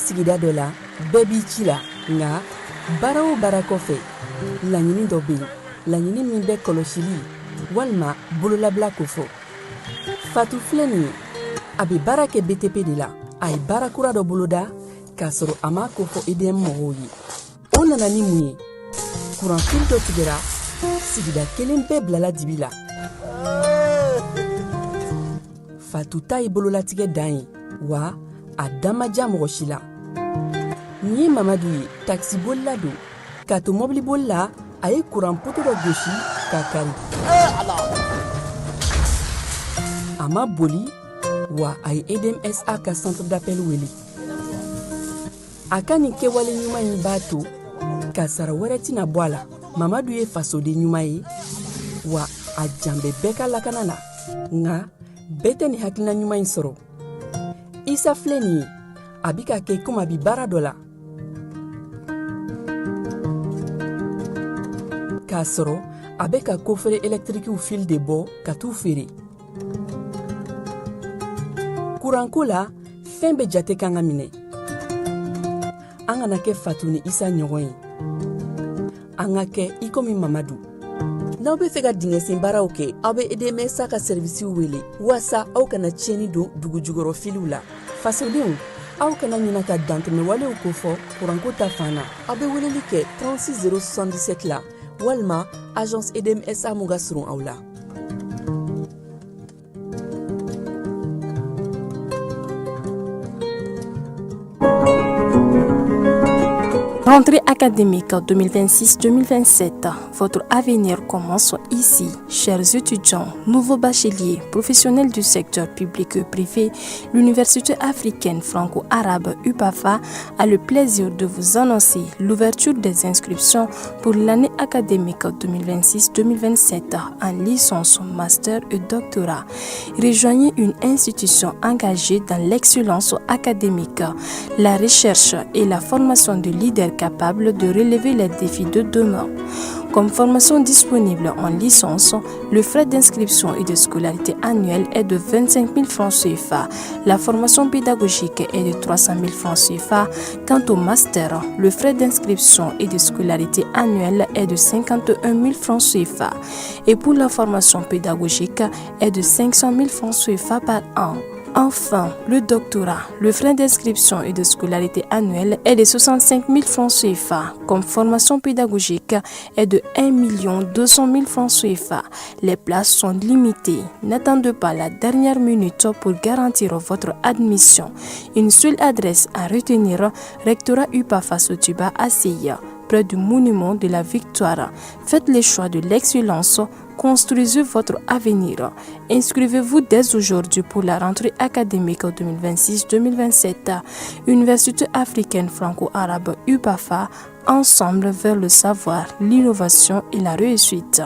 Sigida dɔ la, bɛɛ b'i ci la, nka baara o baara kɔfɛ, laɲini dɔ bɛ yen, laɲini min bɛ kɔlɔsili walima bololabila kofɔ. Fatu filɛ nin ye, a bɛ baara kɛ BTP de la. A ye baara kura dɔ boloda k'a sɔrɔ a m'a kofɔ EDM mɔgɔw ye. O nana ni mun ye? Kuranfili dɔ tigɛra, sigida kelen bɛɛ bilala dibi la. Fatu ta ye bololatigɛ dan ye, wa a da ma diya mɔgɔ si la. Nin ye Mamadu ye, takisibolila don. K'a to mɔbiliboli la, a ye kuran poto dɔ gosi k'a kari. A ma boli, wa a ye EDMSA ka centre d'appel wele. A ka nin kɛwale ɲuman in b'a to kasara wɛrɛ tɛna bɔ a la. Mamadu ye fasoden ɲuman ye, wa a jan bɛ bɛɛ ka lakana la. Nka bɛɛ tɛ nin hakilina ɲuman in sɔrɔ. Isa filɛ nin ye, a bɛ ka kɛ komi a bɛ baara dɔ la, k'a sɔrɔ a bɛ ka kofere ɛlɛtirikiw fil de bɔ ka t'u feere. Kuranko la, fɛn bɛɛ jate kan ka minɛ. An kana kɛ Fatu ni Isa ɲɔgɔn ye, an ka kɛ i komi Mamadu. N'aw bɛ fɛ ka dingɛsen baaraw kɛ, aw bɛ EDMSA ka sɛrivisiw wele waasa aw kana tiɲɛni don dugu jukɔrɔ filiw la. Fasodenw, aw kana ɲina ka dantɛmɛwalew kofɔ kuranko ta fan na. Aw bɛ weleli kɛ 36 077 la walima agence EDMSA mun ka surun aw la. Rentrée académique 2026-2027, votre avenir commence ici. Chers étudiants, nouveaux bacheliers, professionnels du secteur public et privé, l'Université africaine franco-arabe UPAFA a le plaisir de vous annoncer l'ouverture des inscriptions pour l'année académique 2026-2027 en licence, master et doctorat. Rejoignez une institution engagée dans l'excellence académique, la recherche et la formation de leaders capables de relever les défis de demain. Comme formation disponible en licence, le frais d'inscription et de scolarité annuelle est de 25 000 francs CFA. La formation pédagogique est de 300 000 francs CFA. Quant au master, le frais d'inscription et de scolarité annuelle est de 51 000 francs CFA. Et pour la formation pédagogique est de 500 000 francs CFA par an. Enfin, le doctorat, le frais d'inscription et de scolarité annuelle est de 65 000 francs CFA. Comme formation pédagogique est de 1 200 000 francs CFA. Les places sont limitées. N'attendez pas la dernière minute pour garantir votre admission. Une seule adresse à retenir, Rectorat UPAFA Sotuba ACI, près du monument de la Victoire. Faites le choix de l'excellence. Construisez votre avenir. Inscrivez-vous dès aujourd'hui pour la rentrée académique 2026-2027. Université africaine franco-arabe UPAFA, ensemble vers le savoir, l'innovation et la réussite.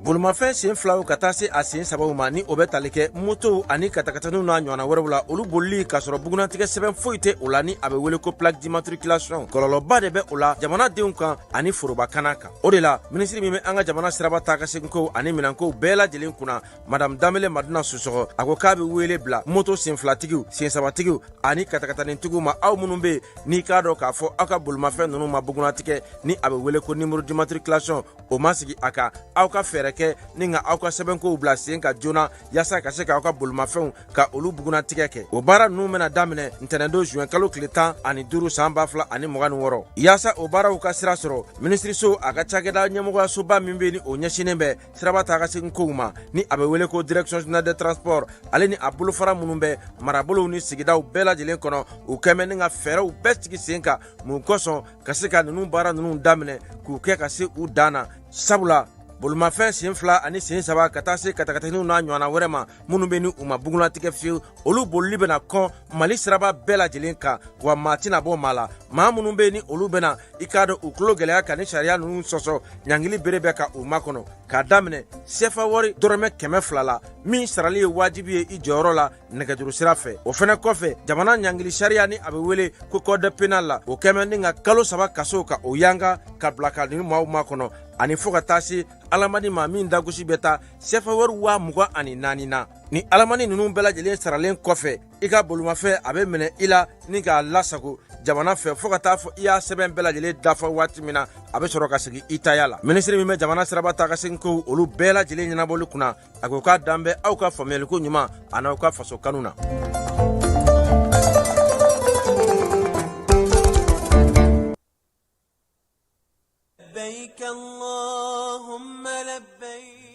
Bolimafɛn sen filaw ka taa se a sen sabaw ma, ni o bɛ tali kɛ motow ani katakataniw n'a ɲɔgɔnna wɛrɛw la, olu bolili k'a sɔrɔ bugunnatigɛ sɛbɛn foyi tɛ o la, ni a bɛ wele ko plaque d'immatriculation, kɔlɔlɔba de bɛ o la jamanadenw kan ani forobakana kan. O de la, minisiri min bɛ an ka jamana siraba taa ka seginkow ani minɛnkow bɛɛ lajɛlen kunna, Madame Danbele Madina Sisɔkɔ, a ko k'a bɛ wele bila moto senfilatigiw, sensabatigiw ani katakatanitigiw ma, aw minnu bɛ yen n'i k'a dɔn k'a fɔ aw ka bolimafɛn ninnu ma bugunnatigɛ, ni a bɛ wele ko numéro d'immatriculation, o ma sigi a kan, aw ka fɛɛrɛ kɛ ni ka aw ka sɛbɛnkow bila sen ka joona yaasa ka se k'aw ka bolimafɛnw ka olu bugunnatigɛ kɛ. O baara ninnu bɛna daminɛ ntɛnɛndon juin kalo tile 15 san 2026. Yaasa o baaraw ka sira sɔrɔ, minisiriso a ka cakɛda ɲɛmɔgɔyasoba min bɛ ni o ɲɛsinnen bɛ siraba taa ka segin kow ma, ni a bɛ wele ko Direction générale des transports, ale ni a bolofara minnu bɛ marabolow ni sigidaw bɛɛ lajɛlen kɔnɔ, u kɛmɛ ni ka fɛɛrɛw bɛɛ sigi sen kan mun kosɔn ka se ka ninnu baara ninnu daminɛ k'u kɛ ka se u dan na. Sabula bolimafɛn sen fila ani sen saba ka taa se katakataniw n'a ɲɔgɔnna wɛrɛ ma minnu bɛ ni u ma bugunnatigɛ fiyewu, olu bolili bɛna kɔn Mali siraba bɛɛ lajɛlen kan, wa maa tɛna bɔ maa la. Maa minnu bɛ ni olu bɛna i k'a dɔn u tulo gɛlɛya ka ni sariya ninnu sɔsɔ, ɲangili bere bɛ ka u makɔnɔ k'a daminɛ sefa wari dɔrɔmɛ 200 la, min sarali ye wajibi ye i jɔyɔrɔ la nɛgɛjuru sira fɛ. O fɛnɛ kɔfɛ, jamana ɲangili sariya, ni a bɛ wele ko code pénal la, o kɛmɛ ni ka kalo 3 kaso ka o yanga ka bila ka nin maaw makɔnɔ. Ani fo ka taa se alamani ma min dagosi bɛ taa sefa wari 24,000 na. Ni alamani ninnu bɛɛ lajɛlen saralen kɔfɛ, i ka bolimafɛn a bɛ minɛ i la ni k'a lasago jamana fɛ fo ka taa fɔ i y'a sɛbɛn bɛɛ lajɛlen dafa waati min na, a bɛ sɔrɔ ka segin i taya la. Minisiri min bɛ jamana siraba taa ka segin kow olu bɛɛ lajɛlen ɲɛnabɔli kunna, a ko k'a dan bɛ aw ka faamuyaliko ɲuman an'aw ka faso kanu na.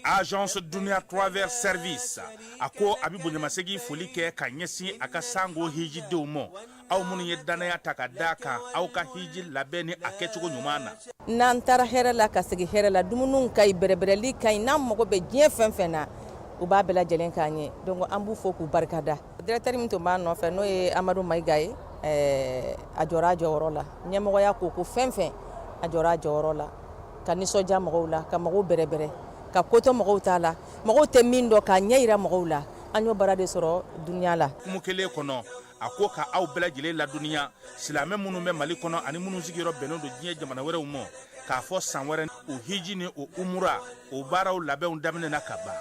Agence Dunia Travel Service a ko a bɛ bonyamasegin foli kɛ ka ɲɛsin a ka sango hijidenw ma, aw minnu ye dannaya ta ka da kan aw ka hiji labɛn ni a kɛcogo ɲuman na. N'an taara hɛrɛ la ka segin hɛrɛ la, dumuniw ka ɲi, bɛrɛbɛrɛli ka ɲi, n'an mago bɛ diɲɛ fɛn fɛn na, u b'a bɛɛ lajɛlen k'an ye. Donc an b'u fo k'u barikada. Directeur min tun b'a nɔfɛ, n'o ye Amadu Mayiga ye, a jɔra a jɔyɔrɔ la. Ɲɛmɔgɔya ko ko fɛn fɛn, a jɔra a jɔyɔrɔ la ka nisɔndiya mɔgɔw la, ka mɔgɔw bɛrɛbɛrɛ, ka ko to mɔgɔw t'a la, mɔgɔw tɛ min dɔn, k'a ɲɛ yira mɔgɔw la. An y'o baara de sɔrɔ Dunia la. Hukumu kelen kɔnɔ, a ko ka aw bɛɛ lajɛlen ladɔnniya, silamɛ minnu bɛ Mali kɔnɔ ani minnu sigiyɔrɔ bɛnnen don diɲɛ jamana wɛrɛw ma, k'a fɔ san wɛrɛ o hiji ni o umura o baaraw labɛnw daminɛna ka ban.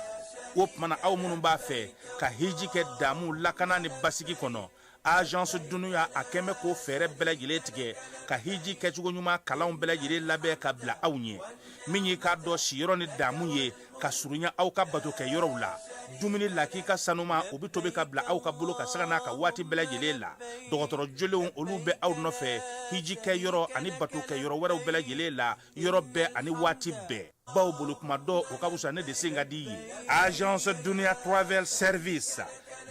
O tuma na, aw minnu b'a fɛ ka hiji kɛ damu, lakana ni basigi kɔnɔ, Agence Dunia a kɛn bɛ k'o fɛɛrɛ bɛɛ lajɛlen tigɛ ka hiji kɛcogo ɲuman kalanw bɛɛ lajɛlen labɛn ka bila aw ɲɛ. Min y'i k'a dɔn siyɔrɔ ni damu ye ka surunya aw ka bato kɛ yɔrɔw la, dumuni lakika sanuma o bɛ tobi ka bila aw ka bolo ka sanga n'a ka waati bɛɛ lajɛlen la. Dɔgɔtɔrɔ jolenw olu bɛ aw nɔfɛ hiji kɛ yɔrɔ ani bato kɛ yɔrɔ wɛrɛw bɛɛ lajɛlen la, yɔrɔ bɛɛ ani waati bɛɛ. Baw bolo kuma dɔ o ka fisa ne de sen ka di ye. Agence Dunia Travel Service,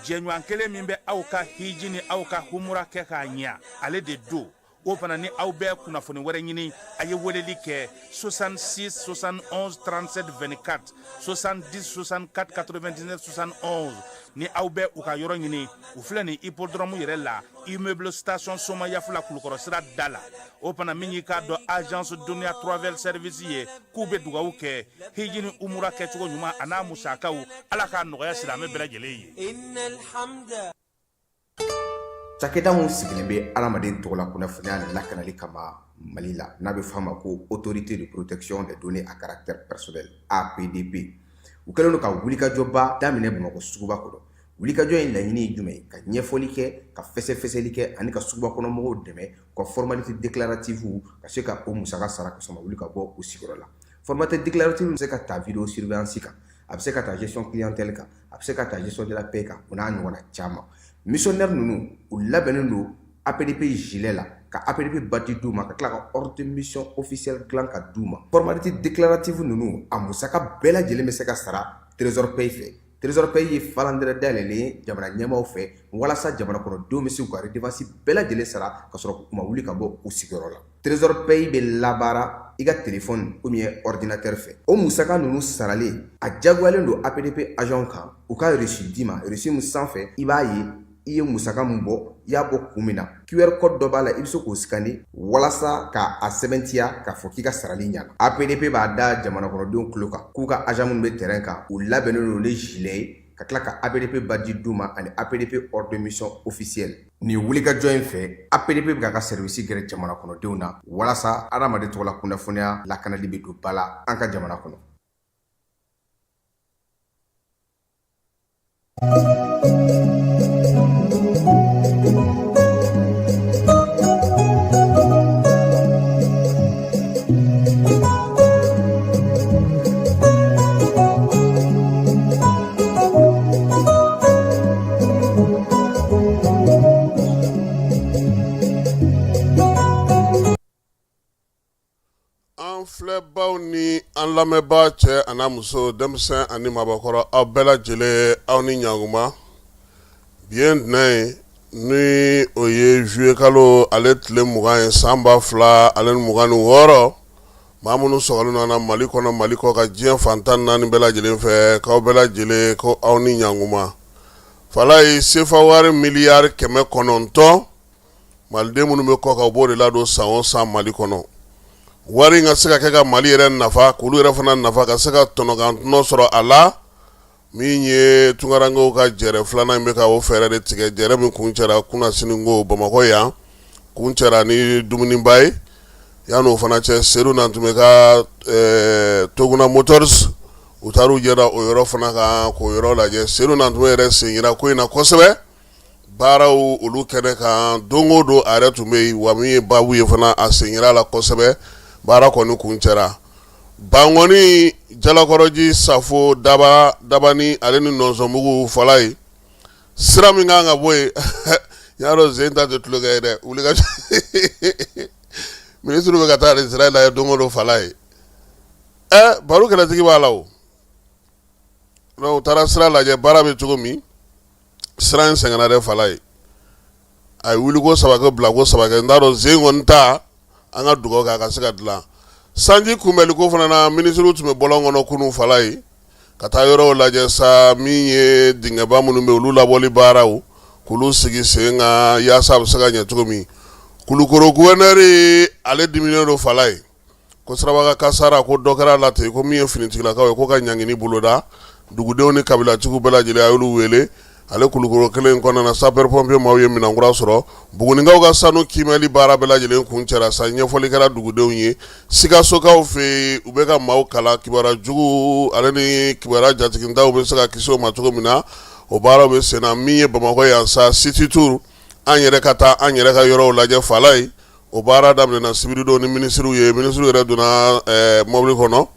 jɛɲɔgɔn kelen min bɛ aw ka hiji ni aw ka humura kɛ k'a ɲɛ, ale de don. O fana ni aw bɛ kunnafoni wɛrɛ ɲini, a ye weleli kɛ 66 71 37 24, 70 64 99 71. Ni aw bɛ u ka yɔrɔ ɲini, u filɛ nin hippodrome yɛrɛ la, immeuble station Somayafula, Kulukɔrɔ sira da la. O fana min y'i k'a dɔn Agence Dunia Travel Service ye, k'u bɛ dugawu kɛ hiji ni umura kɛcogo ɲuman a n'a musakaw, Ala k'a nɔgɔya silamɛ bɛɛ lajɛlen ye. Cakɛda min sigilen bɛ adamaden tɔgɔla kunnafoniya lakanali kama Mali la, n'a bɛ f'a ma ko Autorité de protection des données à caractère personnel, APDP, u kɛlen don ka wulikajɔba daminɛ Bamakɔ suguba kɔnɔ. Wulikajɔ in laɲini ye jumɛn ye? Ka ɲɛfɔli kɛ, ka fɛsɛfɛsɛli kɛ ani ka suguba kɔnɔ mɔgɔw dɛmɛ u ka formalité déclarative ka se ka o musaka sara ka sɔrɔ ma wuli ka bɔ u sigiyɔrɔ la. Formalité déclarative bɛ se ka ta vidéo surveillance kan, a bɛ se ka ta gestion clientèle kan, a bɛ se ka ta gestion de la paie kan, o n'a ɲɔgɔnna caman. Missionnaire ninnu, u labɛnnen don APDP gilet la, ka APDP badge d'u ma, ka tila ka ordre de mission officiel dilan ka d'u ma. Formalité déclarative ninnu, a musaka bɛɛ lajɛlen bɛ se ka sara Trésor Paye fɛ. Trésor Paye ye falandɛrɛ dayɛlɛlen ye jamana ɲɛmaaw fɛ walasa jamana kɔnɔdenw bɛ se k'u ka redevance bɛɛ lajɛlen sara ka sɔrɔ u ma wuli ka bɔ u sigiyɔrɔ la. Trésor Paye bɛ labaara i ka téléphone ou bien ordinateur fɛ. O musaka ninnu saralen, a jagoyalen don APDP agent kan u ka reçu d'i ma, reçu min sanfɛ i b'a ye i ye musaka min bɔ, i y'a bɔ kun min na. QR code dɔ b'a la, i bɛ se k'o scanner walasa ka a sɛbɛntiya k'a fɔ k'i ka sarali ɲana. APDP b'a da jamana kɔnɔdenw tulo kan k'u ka agent minnu bɛ terrain kan, u labɛnnen don ni gilet ye, ka tila ka APDP badge d'u ma ani APDP ordre de mission officiel. Nin wulikajɔ in fɛ, APDP bɛ k'a ka service gɛrɛ jamana kɔnɔdenw na walasa adamaden tɔgɔla kunnafoniya lakanali bɛ don ba la an ka jamana kɔnɔ. An filɛbaw ni an lamɛnbaa, cɛ an'a muso, denmisɛn ani mabɔkɔrɔ, aw bɛɛ lajɛlen, aw ni ɲankuma. Bi ye ntɛnɛn ye, ni o ye juillet kalo ale tile 20 ye, san 2026. Maa minnu sɔgɔlen don an na Mali kɔnɔ, Mali kɔkan, diɲɛ fan 14 bɛɛ lajɛlen fɛ, k'aw bɛɛ lajɛlen ko aw ni ɲankuma. Falaye, sefa wari miliyari 900, maliden minnu bɛ kɔkan, u b'o de ladon san o san Mali kɔnɔ. Wari in ka se ka kɛ ka Mali yɛrɛ nafa, k'olu yɛrɛ fana nafa, ka se ka tɔnɔkan tɔnɔ sɔrɔ a la. Min ye tunkarankew ka jɛrɛ filanan in bɛ ka o fɛɛrɛ de tigɛ, jɛrɛ min kuncɛra kunasini ko Bamakɔ yan, kuncɛra ni dumuniba ye. Yan'o fana cɛ, Sedu Nantume ka Toguna Motors, u taara u jɛda o yɔrɔ fana kan k'o yɔrɔ lajɛ. Sedu Nantume yɛrɛ sen yera ko in na kosɛbɛ, baaraw olu kɛnɛ kan don o don a yɛrɛ tun bɛ yen, wa min ye baabu ye fana, a sen yera a la kosɛbɛ. Baara kɔni kuncɛra. Bankɔni, Jalakɔrɔji, Safo, Daba, Dabani ale ni Nɔnsɔnbugu fala ye sira min kan ka bɔ yen, y'a dɔn sen ta tɛ tulonkɛ ye dɛ. Wuli ka minisiriw bɛ ka taa nin sira in lajɛ don o don fala ye. Ɛ, baro kɛlɛtigi b'a la o. Donc u taara sira lajɛ, baara bɛ cogo min. Sira in sɛgɛnna dɛ fala ye. A ye wuliko saba kɛ, bilako saba kɛ, n t'a dɔn sen kɔni ta. An ka dugawu kɛ a ka se ka dilan. Sanji kunbɛnliko fana na, minisiriw tun bɛ bɔlɔn kɔnɔ kunun fala ye ka taa yɔrɔw lajɛ sa, min ye dingɛba minnu bɛ olu labɔli baaraw k'olu sigi sen kan yaasa a bɛ se ka ɲɛ cogo min. Kulukoro gouverneur ale diminen don fala ye ko siraba kasara ko dɔ kɛra la ten, ko min ye finitigilakaw ye ko ka ɲangini boloda dugudenw ni kabilatigiw bɛɛ lajɛlen. A y'olu wele ale Kulukoro kelen in kɔnɔna na. Sapeur pompier maaw ye minɛnkura sɔrɔ. Bugunikaw ka sanu kiimɛli baara bɛɛ lajɛlen kuncɛra sa, ɲɛfɔli kɛra dugudenw ye. Sikasokaw fɛ yen, u bɛ ka maaw kalan kibaruya jugu ale ni kibaruya jatigintaw bɛ se ka kisi o ma cogo min na, o baaraw bɛ sen na. Min ye Bamakɔ yan sa, city tour, an yɛrɛ ka taa an yɛrɛ ka yɔrɔw lajɛ fala ye, o baara daminɛna sibiridon ni minisiriw ye. Minisiriw yɛrɛ donna mɔbili kɔnɔ,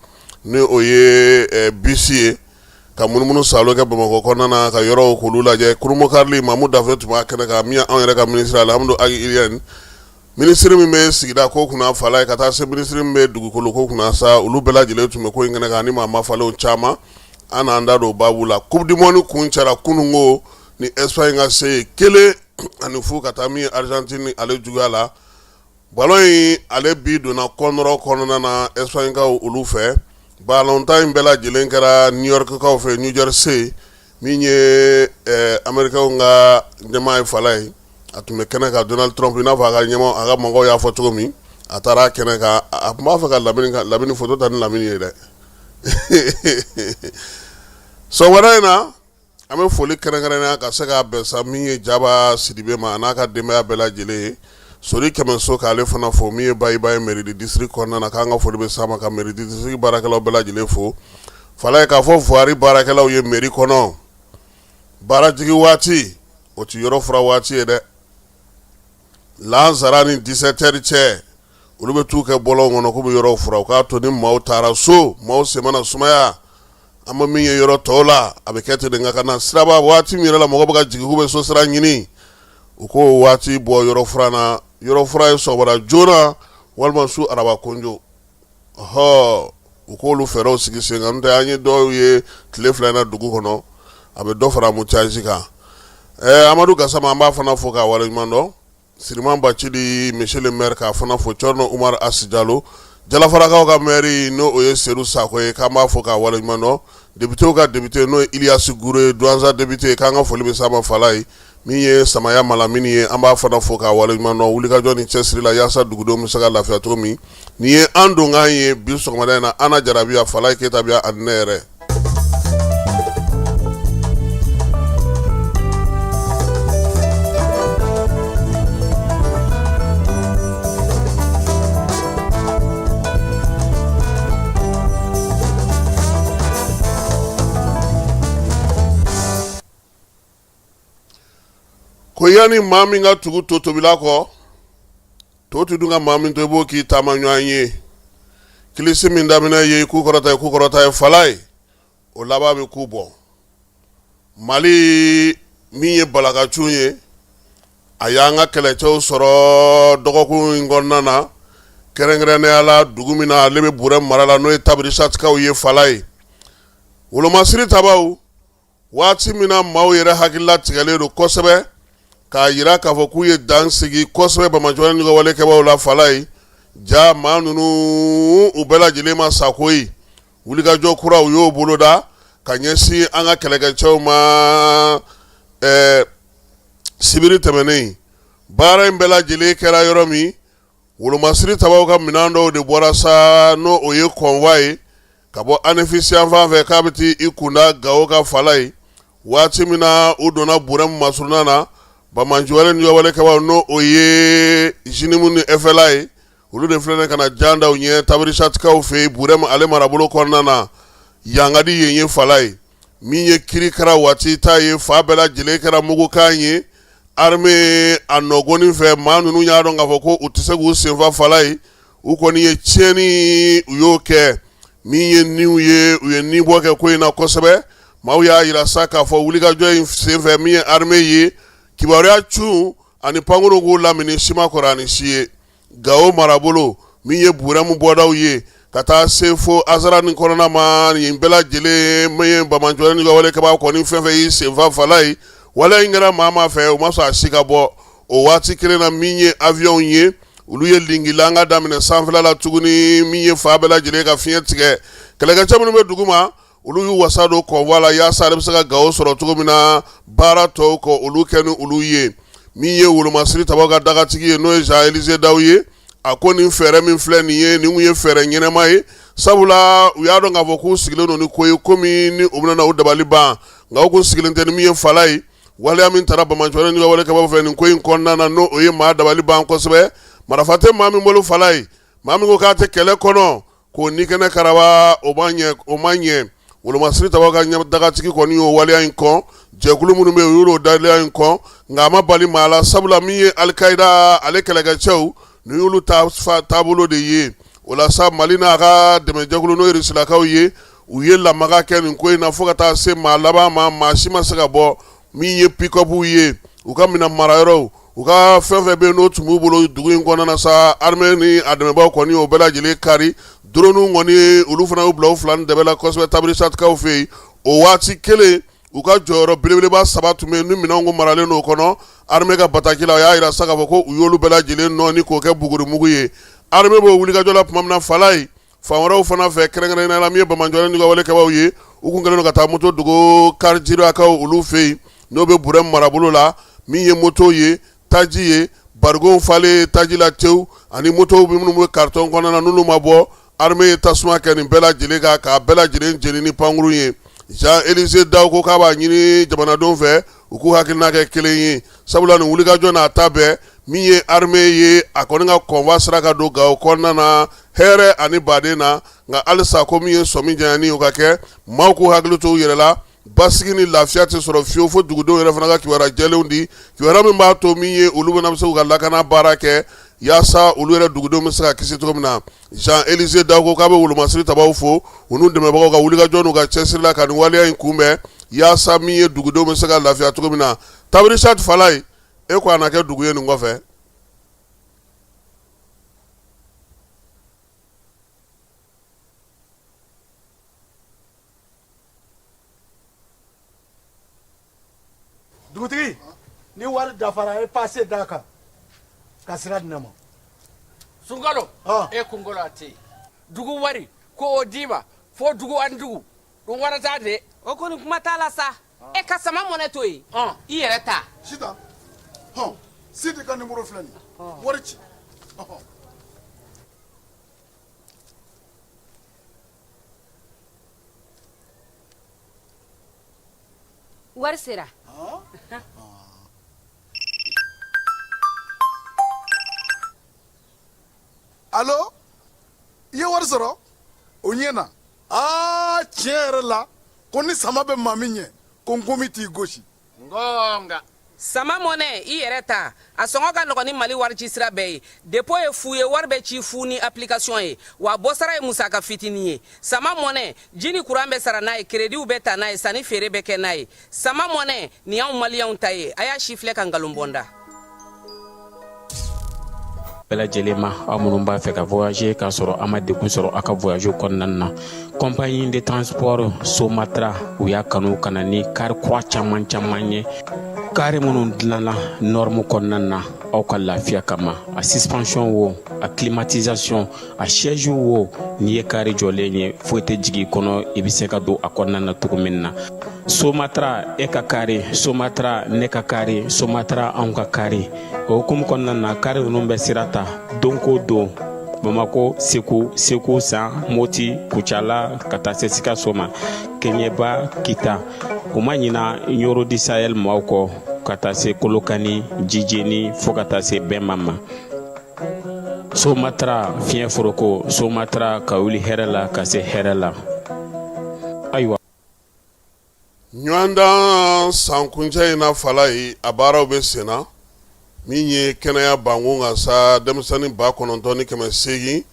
ni o ye bisi ye, ka munumunu saalo kɛ Bamakɔ kɔnɔna na ka yɔrɔw k'olu lajɛ. Kurunbonkarili, Mamu Dafe tun b'a kɛnɛ kan. Min anw yɛrɛ ka minisiri Alihamudu Agi Iliyɛni, minisiri min bɛ sigida ko kunna fala ye, ka taa se minisiri min bɛ dugukolo ko kunna sa, olu bɛɛ lajɛlen tun bɛ ko in kɛnɛ kan ni maa mafalenw caman. An n'an da don baabu la. Coupe du monde kuncɛra kununko ni Espagne ka se ye 1-0 ka taa min ye Argentine ale juguya la. Ballon in ale bi donna kɔnɔrɔ kɔnɔna na Espagnekaw olu fɛ. Balontan in bɛɛ lajɛlen kɛra New Yorkkaw fɛ, New Jersey. Min ye Américainw ka ɲɛmaa ye fala ye, a tun bɛ kɛnɛ kan. Donald Trump, i n'a fɔ a ka ɲɛmaa, a ka mɔgɔw y'a fɔ cogo min, a taara kɛnɛ kan. A tun b'a fɛ ka Lamini photo ta ni Lamini ye dɛ. Sɔgɔmada in na, an bɛ foli kɛrɛnkɛrɛnnenya ka se k'a bɛn sa min ye Jaba Sidibe ma, a n'a ka denbaya bɛɛ lajɛlen ye. Sori Kɛmɛso, k'ale fana fo, min ye Bayiba ye mairie du district kɔnɔna na, k'an ka foli bɛ s'a ma, ka mairie du district baarakɛlaw bɛɛ lajɛlen fo fala ye, k'a fɔ voirie baarakɛlaw ye mairie kɔnɔ, baarajigi waati o tɛ yɔrɔ fura waati ye dɛ. Lansara ni 17 heures cɛ, olu bɛ t'u kɛ bɔlɔn kɔnɔ k'u bɛ yɔrɔw fura. U k'a to ni maaw taara so, maaw sen mana sumaya, an bɛ min ye yɔrɔ tɔw la, a bɛ kɛ ten de. Nka ka na siraba waati min yɛrɛ la mɔgɔ bɛ ka jigin k'u bɛ so sira ɲini, u k'o waati bɔ yɔrɔ furan na. Yɔrɔ furan ye sɔgɔmada joona walima su araba konjo hɔ, u k'olu fɛɛrɛw sigi sen kan. N'o tɛ, an ye dɔw ye tile 2 in na dugu kɔnɔ, a bɛ dɔ fara embouteillage kan. Amadu Gasama, an b'a fana fo k'a waleɲuman dɔn. Siriman Bacili, monsieur le maire, k'a fana fo. Cɔrɔnɔ Umaru Asi Jalo, Jalafarakaw ka maire, n'o o ye Sedu Sako ye, k'an b'a fo k'a waleɲuman dɔn. Députéw ka député, n'o ye Iliyasi Gure ye, Douentza député, k'an ka foli bɛ s'a ma fala ye. Min ye Samaya Malamini ye, an b'a fana fo k'a waleɲuman dɔn wulikajɔ ni cɛsiri la yaasa dugudenw bɛ se ka lafiya cogo min. Nin ye an donkan ye bi sɔgɔmada in na. Ana Jarabiya Falaye Keyita bi yan ani ne yɛrɛ. Ko yanni maa min ka tugu to tobila kɔ, to tɛ dun ka maa min to, i b'o k'i taama ɲɔgɔn ye. Kilisi min daminɛ ye ku kɔrɔta ye, ku kɔrɔta ye fala ye, o laban bɛ ku bɔ. Mali min ye balakacun ye, a y'an ka kɛlɛcɛw sɔrɔ dɔgɔkun in kɔnɔna na, kɛrɛnkɛrɛnnenya la dugu min na ale bɛ Burɛmu mara la, n'o ye Tabirisatikaw ye fala ye. Wolomasiri tabaw, waati min na maaw yɛrɛ hakilila tigɛlen don kosɛbɛ k'a jira k'a fɔ k'u ye dan sigi kosɛbɛ banbaanciwale ni walekɛbaaw la fala ye, ja maa ninnu u bɛɛ lajɛlen ma sa koyi. Wulikajɔ kura u y'o boloda ka ɲɛsin an ka kɛlɛkɛcɛw ma. Sibiri tɛmɛnen, baara in bɛɛ lajɛlen kɛra yɔrɔ min, wolomasiri tabaw ka minɛn dɔw de bɔra sa, n'o o ye convoi ye ka bɔ Anefisi yanfan fɛ k'a bɛ taa i kunda Gawo kan fala ye. Waati min na u donna Burɛmu masurunna na, banbaanciwale ni walekɛbaaw, n'o o ye JNIM ni FLA ye, olu de filɛ ka na jan da u ɲɛ Tabarisatikaw fɛ yen Burɛmu ale marabolo kɔnɔna na yan ka di yen ye Falaye min ye kirikara waati ta ye fan bɛɛ lajɛlen kɛra mugukan ye armée a nɔgɔnin fɛ maa ninnu y'a dɔn k'a fɔ ko u tɛ se k'u senfa Falaye u kɔni ye tiɲɛni u y'o kɛ min ye niw ye u ye nibɔ kɛ ko in na kosɛbɛ maaw y'a jira sa k'a fɔ wulikajɔ in senfɛ min ye armée ye kibaruya cun ani pankurun k'u lamini si ma kɔrɔ ani si ye Gawo marabolo min ye Burɛmu bɔdaw ye ka taa se fo Azara ni kɔnɔna ma nin bɛɛ lajɛlen min ye banbaanciwale ni walekɛbaa kɔni fɛn fɛn y'i senfa Falaye waleya in kɛra maa maa fɛ u ma sɔn a si ka bɔ o waati kelen na min ye avion ye olu ye lingilanga daminɛ sanfɛla la tuguni min ye fan bɛɛ lajɛlen ka fiɲɛ tigɛ kɛlɛkɛcɛ minnu bɛ dugu ma olu y'u wasa don convoi la yaasa ale bɛ se ka Gawo sɔrɔ cogo min na baara tɔw kɔ olu kɛ ni olu ye min ye wolomasiri tabaw ka dagatigi ye n'o ye Jean Élisée Daw ye a ko nin fɛɛrɛ min filɛ nin ye nin kun ye fɛɛrɛ ɲɛnama ye sabula u y'a dɔn k'a fɔ k'u sigilen don ni ko ye ko min ni u bɛna na u dabali ban nka u kun sigilen tɛ ni min ye Falaye waleya min taara banbaanciwale ni walekɛbaaw fɛ nin ko in kɔnɔna na n'o o ye maa dabali ban kosɛbɛ marifa tɛ maa min bolo Falaye maa min ko k'a tɛ kɛlɛ kɔnɔ k'o ni kɛnɛ karaba o ma ɲɛ o ma ɲɛ wolomasiri tabaw ka dagatigi kɔni y'o waleya in kɔn jɛkulu minnu bɛ yen u y'o waleya in kɔn nka a ma bali maa la sabula min ye alikayida ale kɛlɛkɛcɛw nin y'olu taabolo de ye o la sa Mali n'a ka dɛmɛjɛkulu n'o ye Rusilakaw ye u ye lamaga kɛ nin ko in na fo ka taa se maa laban ma maa si ma se ka bɔ min ye pick-up ye u ka minɛn marayɔrɔw u ka fɛn fɛn bɛ yen n'o tun b'u bolo dugu in kɔnɔna na sa armée ni a dɛmɛbaaw kɔni o bɛɛ lajɛlen kari drone kɔni olu fana y'u bila u fila ni dɛbɛ la kosɛbɛ Tabarisatikaw fɛ yen o waati kelen u ka jɔyɔrɔ belebeleba saba tun bɛ yen ni minɛnw kun maralen don o kɔnɔ armée ka bataki la o y'a jira sa k'a fɔ ko u y'olu bɛɛ lajɛlen nɔɔni k'o kɛ bugurimugu ye armée b'o wulikajɔ la tuma min na Falaye fan wɛrɛw fana fɛ kɛrɛnkɛrɛnnenya la min ye banbaanciwale ni ka walekɛbaaw ye u kun kɛlen don ka taa moto dogo Karijirakaw olu fɛ yen n'o bɛ Burɛmu marabolo la min ye moto ye taji ye barigonw falen taji la tewu ani motow bɛ minnu bɛ carton kɔnɔna na n'olu ma bɔ armée ye tasuma kɛ nin bɛɛ lajɛlen kan k'a bɛɛ lajɛlen jeni ni pankurun ye Jean Élisée Daw ko k'a b'a ɲini jamanadenw fɛ u k'u hakilina kɛ kelen ye sabula nin wulikajɔ n'a ta bɛɛ min ye armée ye a kɔni ka convoi sera ka don Gawo kɔnɔna na hɛrɛ ani baden na nka halisa ko min ye sɔmi janyani o ka kɛ maaw k'u hakili to u yɛrɛ la basigi ni lafiya tɛ sɔrɔ fiyewu fo dugudenw yɛrɛ fana ka kibaruya jɛlenw di kibaruya min b'a to min ye olu bɛna se k'u ka lakana baara kɛ yaasa olu yɛrɛ dugudenw bɛ se ka kisi cogo min na Jean Élisée Daw ko k'a bɛ wolomasiri tabaw fo u n'u dɛmɛbagaw ka wulikajɔ n'u ka cɛsiri la ka nin waleya in kunbɛn yaasa min ye dugudenw bɛ se ka lafiya cogo min na Tabarisati Falaye e ko a na kɛ dugu ye nin kɔfɛ dugutigi ni wari dafara e pase d'a kan ka sira di ne ma sunkalo e kunkolo a tɛ yen dugu wari ko o d'i ma fo dugu ani dugu ɗum warata de o kɔni kuma t'a la sa e ka sama mɔnɛ to yen i yɛrɛ ta sitan hɔn sidi ka nimoro filɛ nin wari ci ɔhɔn. Wari sera alo i ye wari sɔrɔ o ɲɛna aa tiɲɛ yɛrɛ la ko ni sama bɛ maa min ɲɛ ko nkomi t'i gosi gonga sama mɔnɛ i yɛrɛ ta a sɔngɔ ka nɔgɔn ni mali warici sira bɛɛ ye dépôt ye fu ye wari bɛ ci fu ni application ye wa bɔsara ye musaka fitinin ye sama mɔnɛ ji ni kuran bɛ sara n'a ye kerediw bɛ ta n'a ye sanni feere bɛ kɛ n'a ye sama mɔnɛ nin y'anw maliyɛnw ta ye a y'a sifilɛ ka nkalon bɔ n da bɛɛ lajɛlen ma aw minnu b'a fɛ ka voyager k'a sɔrɔ a ma degun sɔrɔ a ka voyage kɔnɔna na compagnie de transport somatra u y'a kanu ka na ni kari kura caman caman ye kari minnu dilanna norme kɔnɔna na aw ka lafiya kama a suspension wo a climatisation a siège wo n'i ye kari jɔlen ye foyi tɛ jigin i kɔnɔ i bɛ se ka don a kɔnɔna na cogo min na somatra e ka kari somatra ne ka kari somatra anw ka kari o hukumu kɔnɔna na kari ninnu bɛ sira ta don ko don bamako segu segu san moti kucala ka taa se sikaso ma keɲɛba kita u ma ɲina ɲoro du sahel maaw kɔ ka taa se kolokani jijeni fo ka taa se bɛnba ma. Somatra fiɲɛ foroko, Somatra ka wuli hɛrɛ la ka se hɛrɛ la. Ayiwa. Ɲɔgɔndan sankuncɛ in na Falayi, a baaraw bɛ sen na. Min ye kɛnɛya bankun kan sa, denmisɛnnin 9800,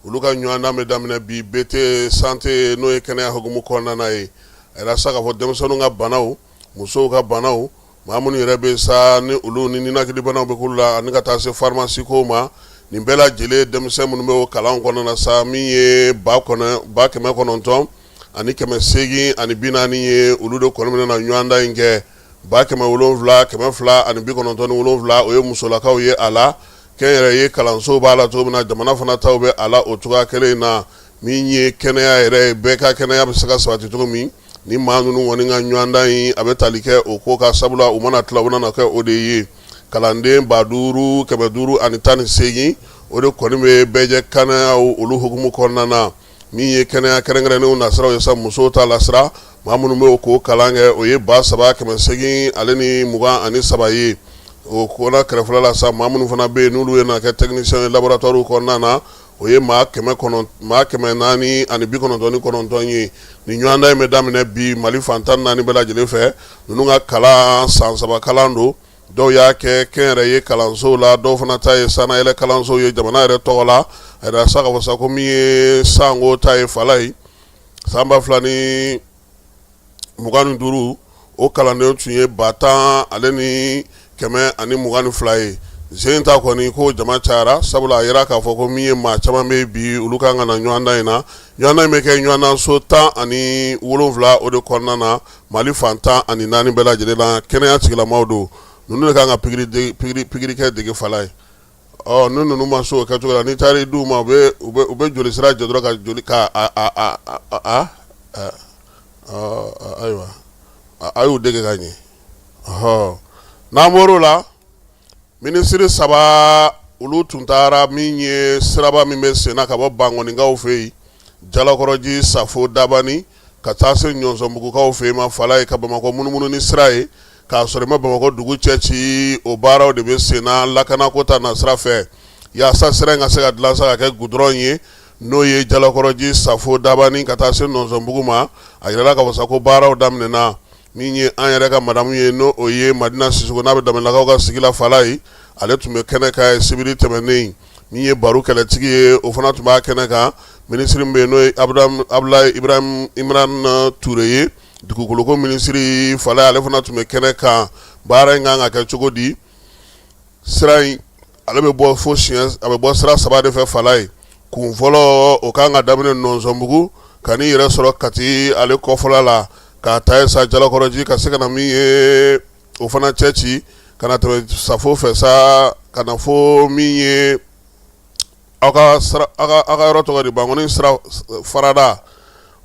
olu ka ɲɔgɔndan bɛ daminɛ bi BT santé, n'o ye kɛnɛya hukumu kɔnɔna ye. A yira sa k'a fɔ denmisɛnninw ka banaw, musow ka banaw, maa minnu yɛrɛ bɛ sa ni olu ni ninakilibanaw bɛ k'olu la, ani ka taa se pharmacie ko ma, nin bɛɛ lajɛlen denmisɛn minnu bɛ o kalan kɔnɔna sa, min ye 9840 ye, olu de kɔni bɛna na ɲɔgɔndan in kɛ. 7297, o ye musolakaw ye a la. Kɛnyɛrɛye kalansow b'a la cogo min na, jamana fana taw bɛ a la o cogoya kelen in na. Min ye kɛnɛya yɛrɛ ye, bɛɛ ka kɛnɛya bɛ se ka sabati cogo min, ni maa ninnu kɔni ka ɲɔgɔndan in a bɛ tali kɛ o ko kan, sabula u mana tila u bɛna kɛ o de ye. Kalanden 5518, o de kɔni bɛ bɛɛjɛ kɛnɛya olu hukumu kɔnɔna na. Min ye kɛnɛya kɛrɛnkɛrɛnnenw nasiraw ye sa, musow ta lasira, maa minnu bɛ k'o kalan kɛ, o ye 3823 ye. O kɔnɔ kɛrɛfɛla la sa, maa minnu fana bɛ yen n'olu ye na kɛ technicien ye laboratoire kɔnɔna na, o ye maa 499 ye. Nin ɲɔgɔndan in bɛ daminɛ bi Mali fan 14 bɛɛ lajɛlen fɛ. Ninnu ka kalan san 3 kalan don. Dɔw y'a kɛ kɛnyɛrɛye kalansow la, dɔw fana ta ye sannayɛlɛ kalansow ye jamana yɛrɛ tɔgɔ la. A yira sa k'a fɔ sa ko min ye sanko ta ye Falayi, san 2025, o kalanden tun ye 10122 ye. Sen ta kɔni ko jama cayara, sabula a yira k'a fɔ ko min ye maa caman bɛ bi, olu kan ka na ɲɔgɔndan in na. Ɲɔgɔndan in bɛ kɛ ɲɔgɔndanso 17 o de kɔnɔna na Mali fan 14 bɛɛ lajɛlen na. Kɛnɛya tigilamaw don, ninnu de kan ka pikiri kɛ dege Falayi. Ɔ ni ninnu ma se o kɛcogo la, n'i taara i d'u ma, u bɛ joli sira jɔ dɔrɔn ka joli ka a ayiwa, a y'u dege ka ɲɛ. Ɔhɔ, n'an bɔr'o la, minisiri 3 olu tun taara min ye siraba min bɛ senna ka bɔ Bankɔnikaw fɛ yen, Jalakɔrɔji, Safo, Dabani, ka taa se Ɲɔnsɔnbugukaw fɛ yen ma Falayi, ka Bamakɔ munumunu ni sira ye k'a sɔrɔ i ma Bamakɔ dugu cɛ ci. O baaraw de bɛ senna lakanako ta nasira fɛ, yaasa sira in ka se ka dilan sa ka kɛ gudɔrɔn ye, n'o ye Jalakɔrɔji, Safo, Dabani, ka taa se Nɔnsɔnbugu ma. A yirala k'a fɔ sa ko baaraw daminɛna. Min ye an yɛrɛ ka madamu ye, n'o o ye Madina Sisoko, n'a bɛ Danbɛlɛlakaw ka sigi la Falayi, ale tun bɛ kɛnɛ kan sibiri tɛmɛnen. Min ye baro kɛlɛtigi ye, o fana tun b'a kɛnɛ kan. Minisiri min bɛ yen, n'o ye Abudulayi Ibrahim Imran Ture ye, dugukoloko minisiri Falayi, ale fana tun bɛ kɛnɛ kan. Baara in kan ka kɛ cogo di? Sira in ale bɛ bɔ fo siɲɛ, a bɛ bɔ sira 3 de fɛ Falayi. Kun fɔlɔ, o kan ka daminɛ Nɔnsɔnbugu ka n'i yɛrɛ sɔrɔ Kati ale kɔfɔla la, k'a ta yen sa Jalakɔrɔji, ka se ka na min ye o fana cɛ ci, ka na tɛmɛ Safo fɛ sa, ka na fo min ye aw ka aw ka yɔrɔ tɔgɔ di, Bankɔni sira farada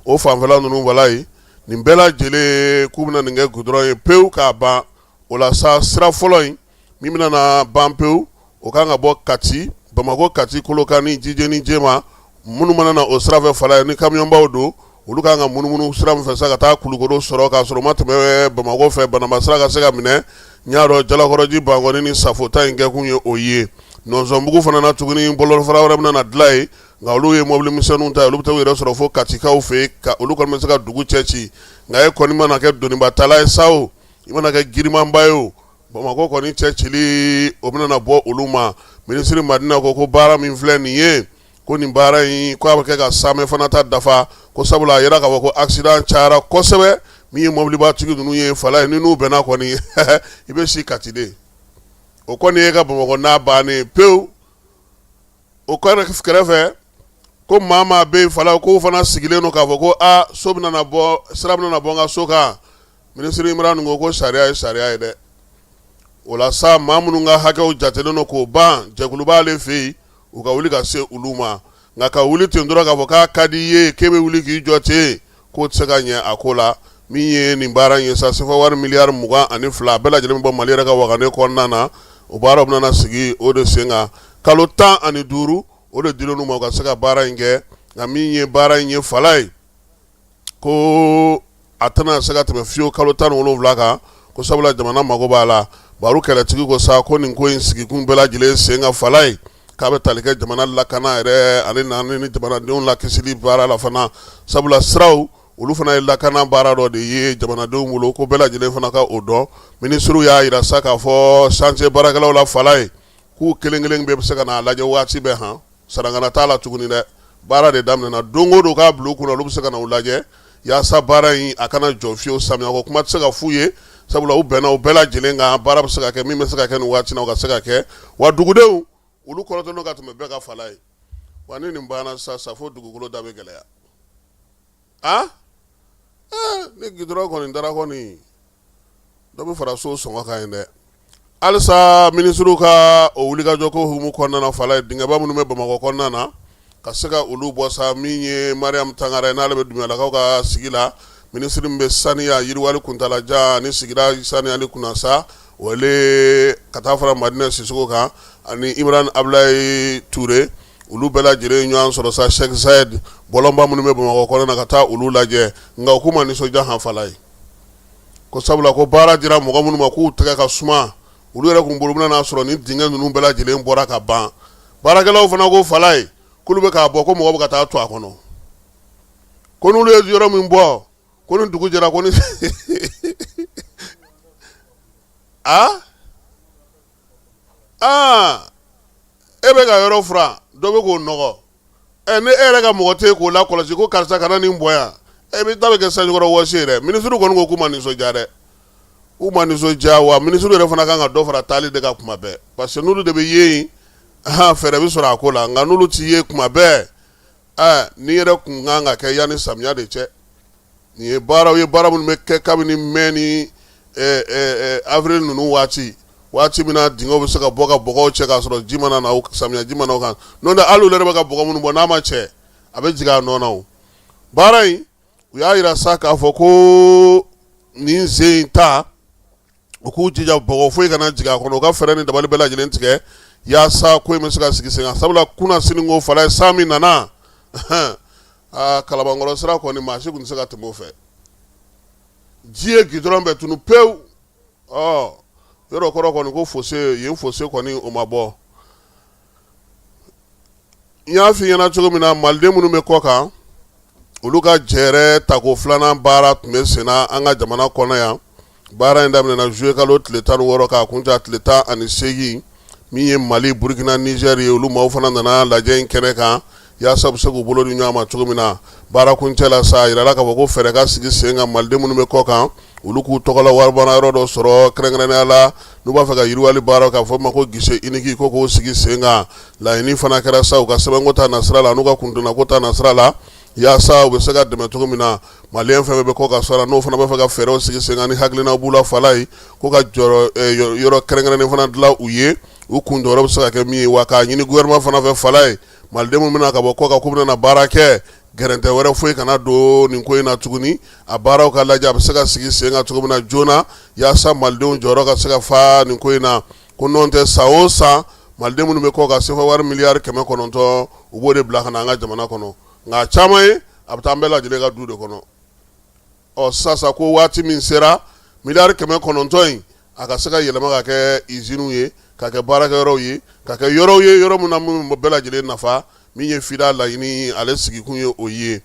o fanfɛla ninnu Falayi. Nin bɛɛ lajɛlen k'u bɛna nin kɛ gudɔrɔn ye pewu k'a ban. O la sa, sira fɔlɔ in min bɛna na ban pewu, o kan ka bɔ Kati, Bamakɔ, Kati, Kolokani, Jijeni, Jema. Minnu mana na o sira fɛ Falayi, ni kamiyɔnbaw don, olu kan ka munumunu sira min fɛ sa ka taa Kulukoro sɔrɔ k'a sɔrɔ u ma tɛmɛ Bamakɔ fɛ, Banamba sira ka se ka minɛ. N y'a dɔn Jalakɔrɔji, Bankɔni ni Safo ta in kɛkun ye o ye. Nɔnsɔnbugu fana na tuguni, bolofara wɛrɛ bɛna na dilan yen, nka olu ye mɔbili misɛnninw ta, olu bɛ taa u yɛrɛ sɔrɔ fo Katikaw fɛ yen, ka olu kɔni bɛ se ka dugu cɛ ci. Nka e kɔni mana kɛ donibatala ye sa o, i mana kɛ girimanba ye o, Bamakɔ kɔni cɛ cili o bɛna bɔ olu ma. Minisiri Madina ko baara min filɛ nin ye, ko nin baara in ko a bɛ kɛ ka Samɛ fana ta dafa, ko sabula a yira k'a fɔ ko accident cayara kosɛbɛ. Min ye mɔbilibatigi ninnu ye Falayi, ni n'u bɛnna kɔni, i bɛ si Kati de. O kɔni ye ka Bamakɔ n'a bannen pewu. O kɛrɛfɛ ko maa maa bɛ yen Falayi, k'o fana sigilen don k'a fɔ ko aa, so bɛna na bɔ, sira bɛna na bɔ n ka so kan. Minisiri Imran ko sariya ye sariya ye dɛ. O la sa, maa minnu ka hakɛw jatelen don k'o ban, jɛkulu b'ale fɛ yen, u ka wuli ka se olu ma. Nka ka wuli ten dɔrɔn k'a fɔ k'a ka di i ye k'e bɛ wuli k'i jɔ ten, k'o tɛ se ka ɲɛ a ko la. Min ye nin baara in ye sa, sefa wari miliyari 22, a bɛɛ lajɛlen bɛ bɔ Mali yɛrɛ ka wagane kɔnɔna na. O baaraw bɛna sigi o de sen kan. Kalo 15 o de dilen u ma u ka se ka baara in kɛ. Nka min ye baara in ye Falayi, ko a tɛna se ka tɛmɛ fiyewu kalo 17 kan, ko sabula jamana mago b'a la. Baro kɛlɛtigi ko sa ko nin ko in sigikun bɛɛ lajɛlen sen kan Falayi, k'a bɛ tali kɛ jamana lakana yɛrɛ ale ni jamanadenw lakisili baara la fana, sabula siraw olu fana ye lakana baara dɔ de ye jamanadenw bolo, ko bɛɛ lajɛlen fana ka o dɔn. Minisiriw y'a jira sa k'a fɔ chantier baarakɛlaw la Falaye, k'u kelen kelen bɛɛ bɛ se ka n'a lajɛ waati bɛɛ, han sarangana t'a la tuguni dɛ, baara de daminɛna, don o don k'a bila u kunna, olu bɛ se ka na u lajɛ yaasa baara in a kana jɔ fiyewu. Samiya ko kuma tɛ se ka f'u ye, sabula u bɛnna u bɛɛ lajɛlen kan, baara bɛ se ka kɛ min bɛ se ka kɛ nin waati na, o ka se ka kɛ. Wa dugudenw olu kɔrɔtɔlen don ka tɛmɛ bɛɛ kan Falaye. Wa ni nin banna sisan, fo dugukolo da bɛ gɛlɛya. A ni gidɔrɔn kɔni dara kɔni, dɔ bɛ fara so sɔngɔ kan yen dɛ. Halisa minisiriw ka o wulikajɔ ko hukumu kɔnɔna na Falaye, dingɛba minnu bɛ Bamakɔ kɔnɔna na, ka se ka olu bɔ sa. Min ye Mariam Tangara ye, n'ale bɛ Dunbiyalakaw ka sigi la, minisiri min bɛ saniya yiriwali kuntalajan ni sigida saniyali kunna sa, wale ka taa fara Madina Sisoko kan ani Imran Abulayi Ture, olu bɛɛ lajɛlen ɲɔgɔn sɔrɔ sa Cheikh Zayed bɔlɔnba minnu bɛ Bamakɔ kɔnɔna na, ka taa olu lajɛ. Nka u k'u ma nisɔndiya han Falaye, ko sabula ko baara dira mɔgɔ minnu ma k'u tɛgɛ ka suma, olu yɛrɛ kun bolo bɛna n'a sɔrɔ ni dingɛ ninnu bɛɛ lajɛlen bɔra ka ban. Baarakɛlaw fana ko Falaye, k'olu bɛ k'a bɔ, ko mɔgɔ bɛ ka taa to a kɔnɔ, ko n'olu ye yɔrɔ min bɔ, ko ni dugu jɛra, ko ni aa aa e bɛ ka yɔrɔ furan, dɔ bɛ k'o nɔgɔ. Ɛ, ni e yɛrɛ ka mɔgɔ tɛ yen k'o lakɔlɔsi ko karisa kana nin bɔ yan, e bɛ ta bɛ kɛ sanjikɔrɔ wɔsi ye dɛ. Minisiriw kɔni ko k'u ma nisɔndiya dɛ, k'u ma nisɔndiya. Wa minisiriw yɛrɛ fana kan ka dɔ fara taali de kan kuma bɛɛ, parce que n'olu de bɛ ye yen, fɛɛrɛ bɛ sɔrɔ a ko la. Nka n'olu tɛ ye kuma bɛɛ, ɛ nin yɛrɛ kun kan ka kɛ yanni samiya de cɛ. Nin ye baaraw ye, baara minnu bɛ kɛ kabini mai ni avril ninnu waati, waati min na dingɛw bɛ se ka bɔ ka bɔgɔw cɛ k'a sɔrɔ ji ma na, samiya ji ma na o kan. N'o tɛ, hali olu yɛrɛ bɛ ka bɔgɔ minnu bɔ, n'a ma cɛ, a bɛ jigin a nɔ na. O baara in, u y'a jira sa k'a fɔ ko nin sen in ta, u k'u jija bɔgɔ foyi kana jigin a kɔnɔ, u ka fɛɛrɛ ni dabali bɛɛ lajɛlen tigɛ yaasa ko in bɛ se ka sigi sen kan. Sabula kunasini ko Falaye, san min nana, aa Kalabankɔrɔ sira kɔni, maa si tun tɛ se ka tɛmɛ o fɛ, ji ye gidɔrɔn bɛɛ tunu pewu. Ɔ yɔrɔ kɔrɔ kɔni ko fossé yen, fossé kɔni o ma bɔ. N y'a f'i ɲɛna cogo min na, maliden minnu bɛ kɔ kan, olu ka jɛrɛ tako filanan baara tun bɛ senna an ka jamana kɔnɔ yan. Baara in daminɛna juillet kalo tile 16 k'a kuncɛ tile 18. Min ye Mali, Burukina, Niger ye, olu maaw fana nana lajɛ in kɛnɛ kan yaasa u bɛ se k'u bolo di ɲɔgɔn ma cogo min na. Baara kuncɛ la sa, a yirala k'a fɔ ko fɛɛrɛ ka sigi sen kan, maliden minnu bɛ kɔ kan, olu k'u tɔgɔla waribara yɔrɔ dɔ sɔrɔ, kɛrɛnkɛrɛnnenya la n'u b'a fɛ ka yiriwali baara k'a fɔ ma ko guichet unique, ko k'o sigi sen kan. Laɲini fana kɛra sa u ka sɛbɛnko ta nasira la, n'u ka kuntilenko ta nasira la, yaasa u bɛ se ka dɛmɛ cogo min na. Maliyɛn fɛn fɛn bɛ kɔ kan sɔrɔ, n'o fana b'a fɛ ka fɛɛrɛw sigi sen kan ni hakilina b'u la Falaye, ko ka yɔrɔ kɛrɛnkɛrɛnnen fana dilan u ye, u kun jɔyɔrɔ bɛ se ka kɛ min ye. Wa k'a ɲini gouvernement fana fɛ Falaye, maliden minnu bɛna ka bɔ kɔ kan k'u bɛna baara kɛ, gɛrɛntɛ wɛrɛ foyi kana don nin ko in na tuguni. A baaraw ka lajɛ a bɛ se ka sigi sen kan cogo min na joona, yaasa malidenw jɔyɔrɔ ka se ka fa nin ko in na. Ko nɔn tɛ, san o san, maliden minnu bɛ kɔ kan, sefa wari miliyari 900, u b'o de bila ka na an ka jamana kɔnɔ. Nka a caman ye, a bɛ taa an bɛɛ lajɛlen ka du de kɔnɔ. Ɔ sisan ko waati min sera, miliyari 900 in, a ka se ka yɛlɛma ka kɛ usines ye, ka kɛ baarakɛyɔrɔw ye, ka kɛ yɔrɔw ye, yɔrɔ min na minnu bɛɛ lajɛlen nafa. Min ye FIDA laɲini, ale sigikun ye o ye.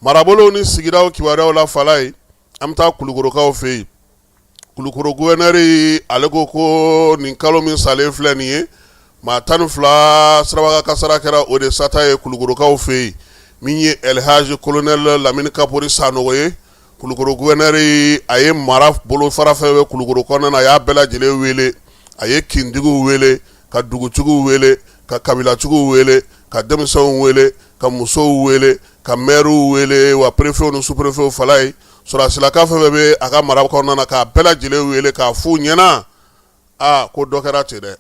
Marabolow ni sigidaw kibaruyaw la Falaye, an bɛ taa Kulukorokaw fɛ yen. Kulukoro gouverneur, ale ko ko nin kalo min salen filɛ nin ye, maa 12 sirabakan kasara kɛra o de sata ye Kulukorokaw fɛ yen. Min ye Elhaji colonel Lamini Kapori Sanogo ye, Kulukoro gouverneur, a ye mara bolofara fɛn bɛ Kulukoro kɔnɔna na, a y'a bɛɛ lajɛlen wele. A ye kintigiw wele, ka dugutigiw wele, ka kabilatigiw wele, ka denmisɛnw wele, ka musow wele, ka maires wele, wa préfets ni sous-préfets Falaye, sɔrɔdasilaka fɛn fɛn bɛ a ka mara kɔnɔna na, k'a bɛɛ lajɛlen wele k'a f'u ɲɛna, aa ko dɔ kɛra ten dɛ,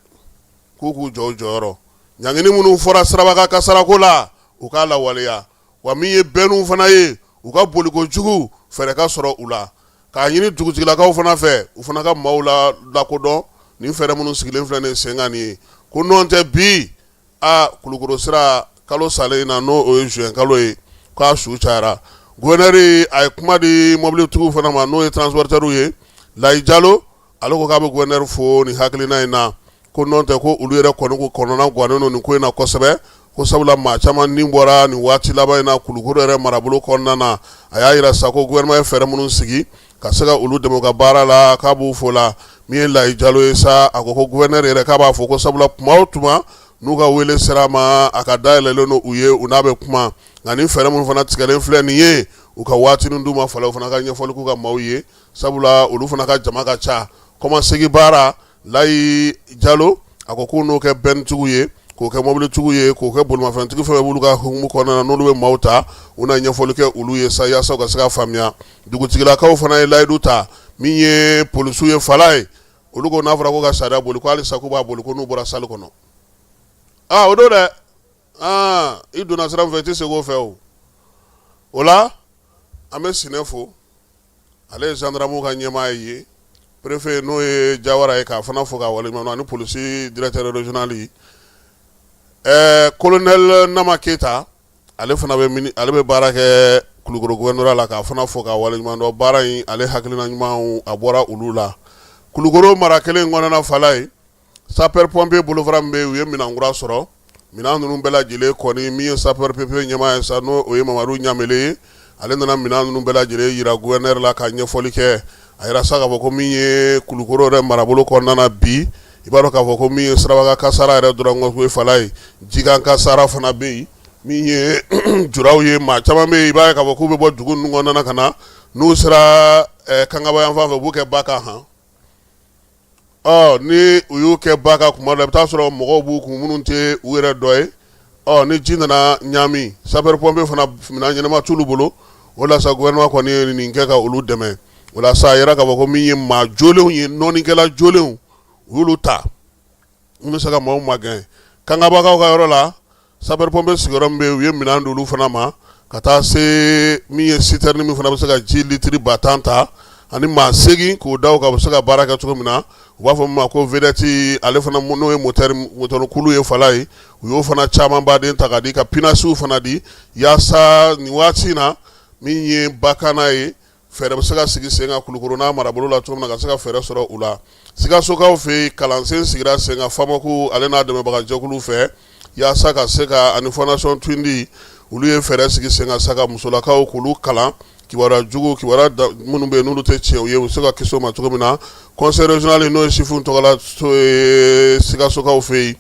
k'u k'u jɔ u jɔyɔrɔ. Ɲangini minnu fɔra sirabakan kasarako la, u k'a lawaleya. Wa min ye bɛnniw fana ye, u ka boliko jugu, fɛɛrɛ ka sɔrɔ u la. K'a ɲini dugutigilakaw fana fɛ, u fana ka maaw la lakodɔn nin fɛɛrɛ minnu sigilen filɛ nin sen kan nin ye. Ko nɔn tɛ bi, aa Kulukoro sira kalo salen in na, n'o o ye juin kalo ye, k'a su cayara. Gouverneur a ye kuma di mɔbilitigiw fana ma, n'o ye transporteurs ye. Layi Jalo, ale ko k'a bɛ gouverneur fo nin hakilina in na. Ko nɔ tɛ ko olu yɛrɛ kɔni ko kɔnɔna gannen don nin ko in na kosɛbɛ, ko sabula maa caman ni bɔra nin waati laban in na Kulukoro yɛrɛ marabolo kɔnɔna na. A y'a jira sa ko gouvernement ye fɛɛrɛ minnu sigi ka se ka olu dɛmɛ ka baara la, k'a b'u fo la. Min ye Layi Jalo ye sa, a ko ko gouverneur yɛrɛ k'a b'a fo, ko sabula tuma o tuma n'u ka wele sera a ma, a ka da yɛlɛlen don u ye, u n'a bɛ kuma. Nka ni fɛɛrɛ minnu fana tigɛlen filɛ nin ye, u ka waatinin d'u ma fɔlɔ, u fana ka ɲɛfɔli k'u ka maaw ye, sabula olu fana ka jama ka ca. Kɔmasegin baara, Layi Jalo a ko k'u n'o kɛ bɛntigiw ye, k'o kɛ mobilitigiw ye, k'o kɛ bolimafɛntigi fɛn b'olu ka hukumu kɔnɔna na, n'olu bɛ maaw ta, u na ɲɛfɔli kɛ olu ye sa yaasa u ka se ka faamuya. Dugutigilakaw fana ye layidu ta. Min ye polisiw ye, Falaye, olu ko n'a fɔra ko ka sariya boli, ko halisa k'u b'a boli, ko n'u bɔra salle kɔnɔ. Aa, o don dɛ, aa, i donna sira min fɛ, i tɛ segin o fɛ. O o la, an bɛ Sinɛ fo, ale ye gendarmew ka ɲɛmaa ye. Préfet, n'o ye Jawara ye, k'a fana fo k'a waleɲuman, ani polisi directeur régional colonel Nama Keyita, ale fana bɛ ale bɛ baara kɛ Kulukoro gouvernorat la, k'a fana fo k'a waleɲuman dɔn. Baara in, ale hakilina ɲuman, a bɔra olu la. Kulukoro mara kelen in kɔnɔna, Falaye, sapeur pompier bolofara min bɛ yen, u ye minɛn kura sɔrɔ. Minɛn ninnu bɛɛ lajɛlen kɔni, min ye sapeur pompier ɲɛmaa ye sa, n'o o ye Mamadu Ɲamele ye, ale nana minɛn ninnu bɛɛ lajɛlen jira gouverneur la ka ɲɛfɔli kɛ. A yira sa k'a fɔ ko min ye Kulukoro yɛrɛ marabolo kɔnɔna na bi, i b'a dɔn k'a fɔ ko min ye sirabakan kasara yɛrɛ dɔrɔn ko ye, Falaye, jikan kasara fana bɛ yen. Min ye juraw ye, maa caman bɛ yen, i b'a ye k'a fɔ k'u bɛ bɔ dugu ninnu kɔnɔna na ka na, n'u sera Kangaba yan fan fɛ, u b'u kɛ ba kan han. Ɔ ni u y'u kɛ ba kan kuma dɔ, i bɛ taa sɔrɔ mɔgɔw b'u kun minnu tɛ u yɛrɛ dɔ ye. Ɔ ni ji nana ɲaami, sapeur pompier fana minɛn ɲɛnama t'olu bolo. O la sa, gouvernement kɔni ye nin kɛ ka olu dɛmɛ. O la sa, a yira k'a fɔ ko min ye maa jolenw ye, nɔnikɛla jolenw, u y'olu ta, n bɛ se ka maaw magɛn Kangabakaw ka yɔrɔ la. Sapeur pompier sigiyɔrɔ min bɛ yen, u ye minɛn d'olu fana ma, ka taa se min ye citerne min fana bɛ se ka ji litiri 10 000 ta, ani maa 8 k'o da u kan, u bɛ se ka baara kɛ cogo min na, u b'a fɔ min ma ko vedette, ale fana n'o ye moteur kulu ye, Falaye, u y'o fana caman baden ta ka di, ka pinasiw fana di, yaasa nin waati in na, min ye bakana ye, fɛɛrɛ bɛ se ka sigi sen kan Kulukoro n'a marabolo la cogo min na, ka se ka fɛɛrɛ sɔrɔ u la. Sikasokaw fɛ yen, kalansen sigira sen kan FAMACHO ale n'a dɛmɛbagajɛkulu fɛ, yaasa ka se ka, ani Fondation Tundi, olu ye fɛɛrɛ sigi sen kan sa ka musolakaw k'olu kalan kibaruya jugu, kibaruya minnu bɛ yen n'olu tɛ tiɲɛ ye, u bɛ se ka kisi o ma cogo min na. Conseil régional, n'o ye sifinw tɔgɔla so ye Sikasokaw fɛ yen,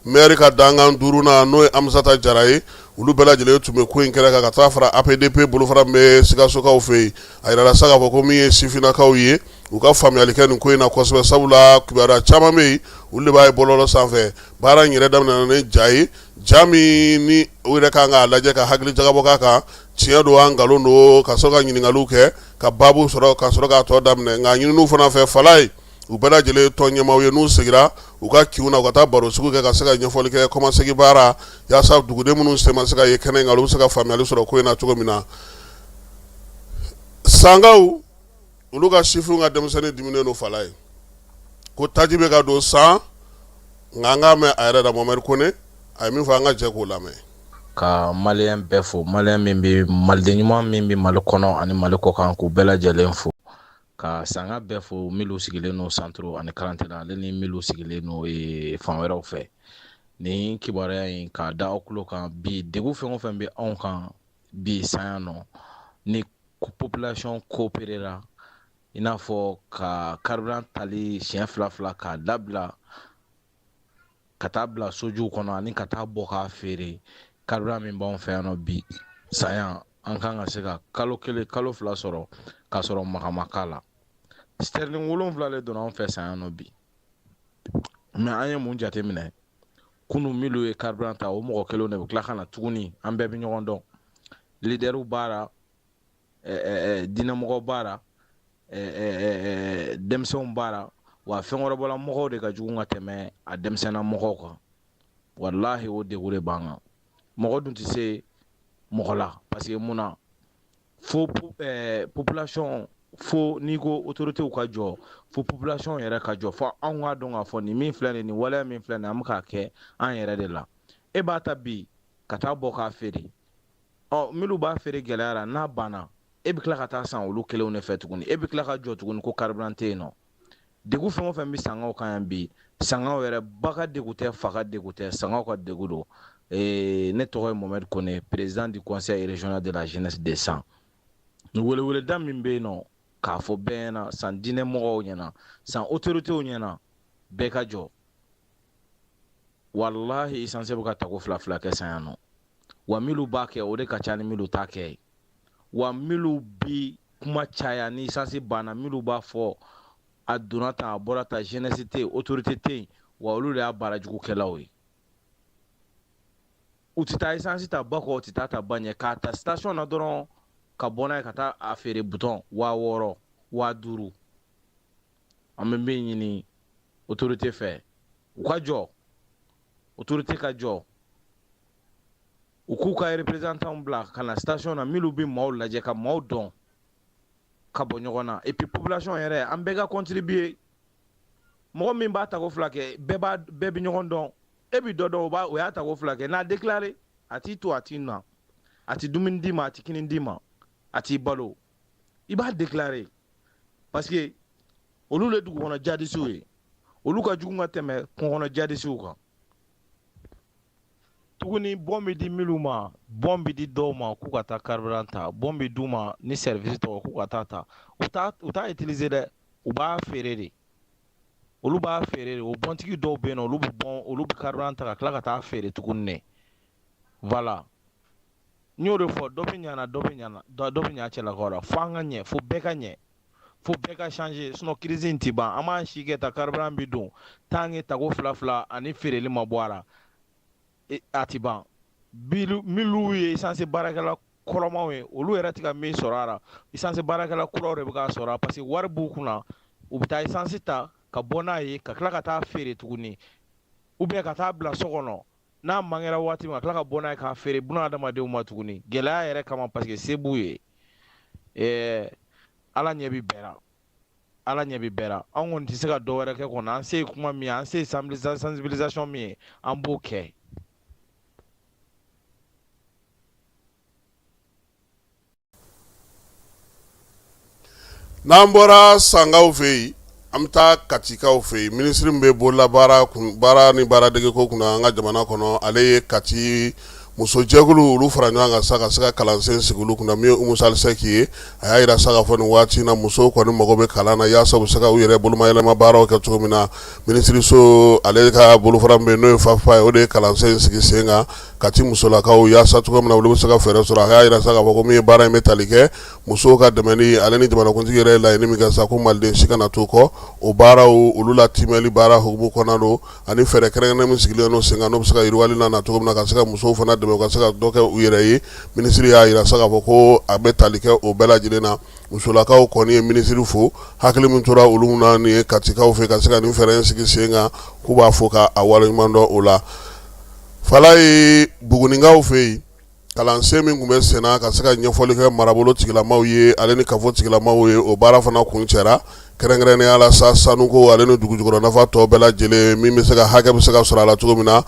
maire ka dankan duurunan, n'o ye Amisata Jara ye, olu bɛɛ lajɛlen tun bɛ ko in kɛnɛ kan, ka taa fara APDP bolofara min bɛ Sikasokaw fɛ yen. A yirala sa k'a fɔ ko min ye sifinnakaw ye, u ka faamuyali kɛ nin ko in na kosɛbɛ, sabula kibaruya caman bɛ yen, olu de b'a ye bɔlɔlɔ sanfɛ. Baara in yɛrɛ daminɛna ni ja ye, ja min ni u yɛrɛ kan k'a lajɛ ka hakili jagabɔ k'a kan, tiɲɛ don wa nkalon don, ka sɔrɔ ka ɲininkaliw kɛ ka baabu sɔrɔ, ka sɔrɔ k'a tɔ daminɛ. Nka ɲininiw fana fɛ, Falaye, u bɛɛ lajɛlen tɔn ɲɛmaaw ye, n'u seginna u ka kinw na, u ka taa baro sugu kɛ ka se ka ɲɛfɔli kɛ kɔmasegin baara, yaasa duguden minnu sen ma se ka ye kɛnɛ in kan, olu bɛ se ka faamuyali sɔrɔ ko in na cogo min na. Sankaw, olu ka sifinw ka denmisɛnnin diminen don, Falaye, ko taji bɛ ka don san, nka an k'a mɛn a yɛrɛ da. Mohamed Kone, a ye min fɔ, an ka jɛ k'o lamɛn. Ka maliyɛn bɛɛ fo, maliyɛn min bɛ, maliden ɲuman min bɛ Mali kɔnɔ ani Mali kɔkan, k'u bɛɛ lajɛlen fo, ka sanga bɛɛ fo, minnu sigilen don Santoro ani Karantela, ale ni minnu sigilen don fan wɛrɛw fɛ. Nin kibaruya in k'a da aw tulo kan bi, degun fɛn o fɛn bɛ anw kan bi san yan nɔ, ni population coopérera, i n'a fɔ ka carburant tali siɲɛ fila fila k'a dabila, ka taa bila sojuw kɔnɔ ani ka taa bɔ k'a feere, carburant min b'anw fɛ yan nɔ bi san yan, an kan ka se ka kalo 1, kalo 2 sɔrɔ k'a sɔrɔ maga ma k'a la. Citerne 7 le donna anw fɛ san yan nɔ bi. Mais an ye mun jate minɛ? Kunun minnu ye carburant ta, o mɔgɔ kelenw de bɛ tila ka na tuguni. An bɛɛ bɛ ɲɔgɔn dɔn, leaderw b'a la, diinɛmɔgɔ b'a la, denmisɛnw b'a la, wa fɛn wɛrɛ bɔla mɔgɔw de ka jugu ka tɛmɛ a denmisɛnna mɔgɔw kan. Walahi, o degun de b'an kan. Mɔgɔ dun tɛ se mɔgɔ la, parce que mun na fo population, fo n'i ko autorités ka jɔ, fo population yɛrɛ ka jɔ, fo anw k'a dɔn k'a fɔ nin min filɛ nin, nin waleya min filɛ nin, an bɛ k'a kɛ an yɛrɛ de la. E b'a ta bi ka taa bɔ k'a feere, ɔ minnu b'a feere gɛlɛya la, n'a banna, e bɛ tila ka taa san olu kelenw de fɛ tuguni. E bɛ tila ka jɔ tuguni ko carburant tɛ yen nɔ. Degun fɛn o fɛn bɛ sangaw kan yan bi, sangaw yɛrɛ ba ka degun tɛ, fa ka degun tɛ, sangaw ka degun don. Ne tɔgɔ ye Mohamed Kone, président du conseil régional de la jeunesse de San. Ni weleweleda min bɛ yen nɔ k'a fɔ bɛɛ ɲɛna, San diinɛ mɔgɔw ɲɛna, San autorités ɲɛna, bɛɛ ka jɔ. Walahi, essence bɛ ka tako fila fila kɛ San yan nɔ. Wa minnu b'a kɛ, o de ka ca ni minnu t'a kɛ ye. Wa minnu bi kuma caya ni essence banna, minnu b'a fɔ a donna tan, a bɔra tan, jeunesse tɛ yen, autorité tɛ yen, wa olu de y'a baarajugukɛlaw ye. U tɛ taa essence ta ba kɔ, u tɛ taa ta ba ɲɛ, k'a ta station na dɔrɔn ka bɔ n'a ye ka taa a feere butɔn 6000, 5000. An bɛ min ɲini autorité fɛ, u ka jɔ, autorité ka jɔ, u k'u ka représentant bila ka na station na, minnu bɛ maaw lajɛ ka maaw dɔn ka bɔ ɲɔgɔn na. Et puis population yɛrɛ, an bɛɛ ka contribuer. Mɔgɔ min b'a tako fila kɛ, bɛɛ b'a, bɛɛ bɛ ɲɔgɔn dɔn. E bi dɔ dɔn, o b'a, o y'a tako fila kɛ, n'a déclaré, a t'i to, a t'i na, a t'i dumuni d'i ma, a t'i kini d'i ma, a t'i balo. I b'a déclaré parce que olu le dugukɔnɔ jadisiw ye, olu ka jugu ka tɛmɛ kungokɔnɔ jadisiw kan. Tuguni, bon bɛ di minnu ma, bon bɛ di dɔw ma k'u ka taa carburant ta, bon bɛ d'u ma ni service tɔgɔ k'u ka taa ta, u t'a utiliser dɛ, u b'a feere de. Olu b'a feere de. O bɔntigi dɔw bɛ yen nɔ, olu bɛ bɔn, olu bɛ carburant ta ka tila ka taa feere tuguni de. Voilà, n y'o de fɔ, dɔ bɛ ɲana, dɔ bɛ ɲana, dɔ bɛ ɲa cɛlakaw la. Fo an ka ɲɛ, fo bɛɛ ka ɲɛ, fo bɛɛ ka changer, sinon crise in ti ban. An b'an si kɛ ta carburant bi don tant que tako fila fila ani feereli ma bɔ a la, a ti ban. Minnu ye essence baarakɛla kɔrɔmaw ye, olu yɛrɛ ti ka min sɔrɔ a la, essence baarakɛla kuraw de bɛ k'a sɔrɔ, parce que wari b'u kunna. U bɛ taa essence ta ka bɔ n'a ye ka tila ka taa feere tuguni, ou bien ka taa bila so kɔnɔ, n'a mankɛra waati min, ka tila ka bɔ n'a ye k'a feere buna adamadenw ma tuguni, gɛlɛya yɛrɛ kama, parce que se b'u ye. Ala ɲɛ bi bɛɛ la, Ala ɲɛ bi bɛɛ la. An kɔni tɛ se ka dɔ wɛrɛ kɛ kɔni. An se ye kuma min ye, an se ye sensibilisation min ye, an b'o kɛ. N'an bɔra Sankaw fɛ yen, an bɛ taa Katikaw fɛ yen. Minisiri min bɛ bololabaara baara ni baaradegeko kunna an ka jamana kɔnɔ, ale ye Kati musojɛkulu olu fara ɲɔgɔn kan sa ka se ka kalansen sigi olu kunna. Min ye Umu Sali Sɛki ye, a y'a jira sa k'a fɔ nin waati in na, musow kɔni mago bɛ kalan na yaasa u bɛ se ka u yɛrɛ bolomayɛlɛma baaraw kɛ cogo min na. Minisiriso ale ka bolofara min bɛ yen, n'o ye FAFPA ye, o de ye kalansen in sigi sen kan Kati musolakaw, yaasa cogo min na olu bɛ se ka fɛɛrɛ sɔrɔ. A y'a jira sa k'a fɔ ko min ye baara in bɛ tali kɛ musow ka dɛmɛni, ale ni jamanakuntigi yɛrɛ ye laɲini min kɛ sa ko maliden si kana to kɔ, o baaraw olu la timɛli baara hukumu kɔnɔna don, ani fɛɛrɛ kɛrɛnkɛrɛnnen min sigilen don sen kan, n'o bɛ se ka yiriwali na cogo min na ka se ka musow fana dɛmɛ u ka se ka dɔ kɛ u yɛrɛ ye. Minisiri y'a jira sa k'a fɔ ko a bɛ tali kɛ o bɛɛ lajɛlen na. Musolakaw kɔni ye minisiri fo, hakili min tora olu na nin ye Katikaw fɛ ka se ka nin fɛɛrɛ in sigi sen kan, k'u b'a fo k'a waleɲuman dɔn o la. Falaye, Bugunikaw fɛ yen, kalansen min tun bɛ senna ka se ka ɲɛfɔli kɛ marabolo tigilamaw ye, ale ni kafo tigilamaw ye, o baara fana kuncɛra. Kɛrɛnkɛrɛnnenya la sa, sanuko ale ni dugujukɔrɔ nafa tɔ bɛɛ lajɛlen min bɛ se ka hakɛ bɛ se ka sɔrɔ a la cogo min na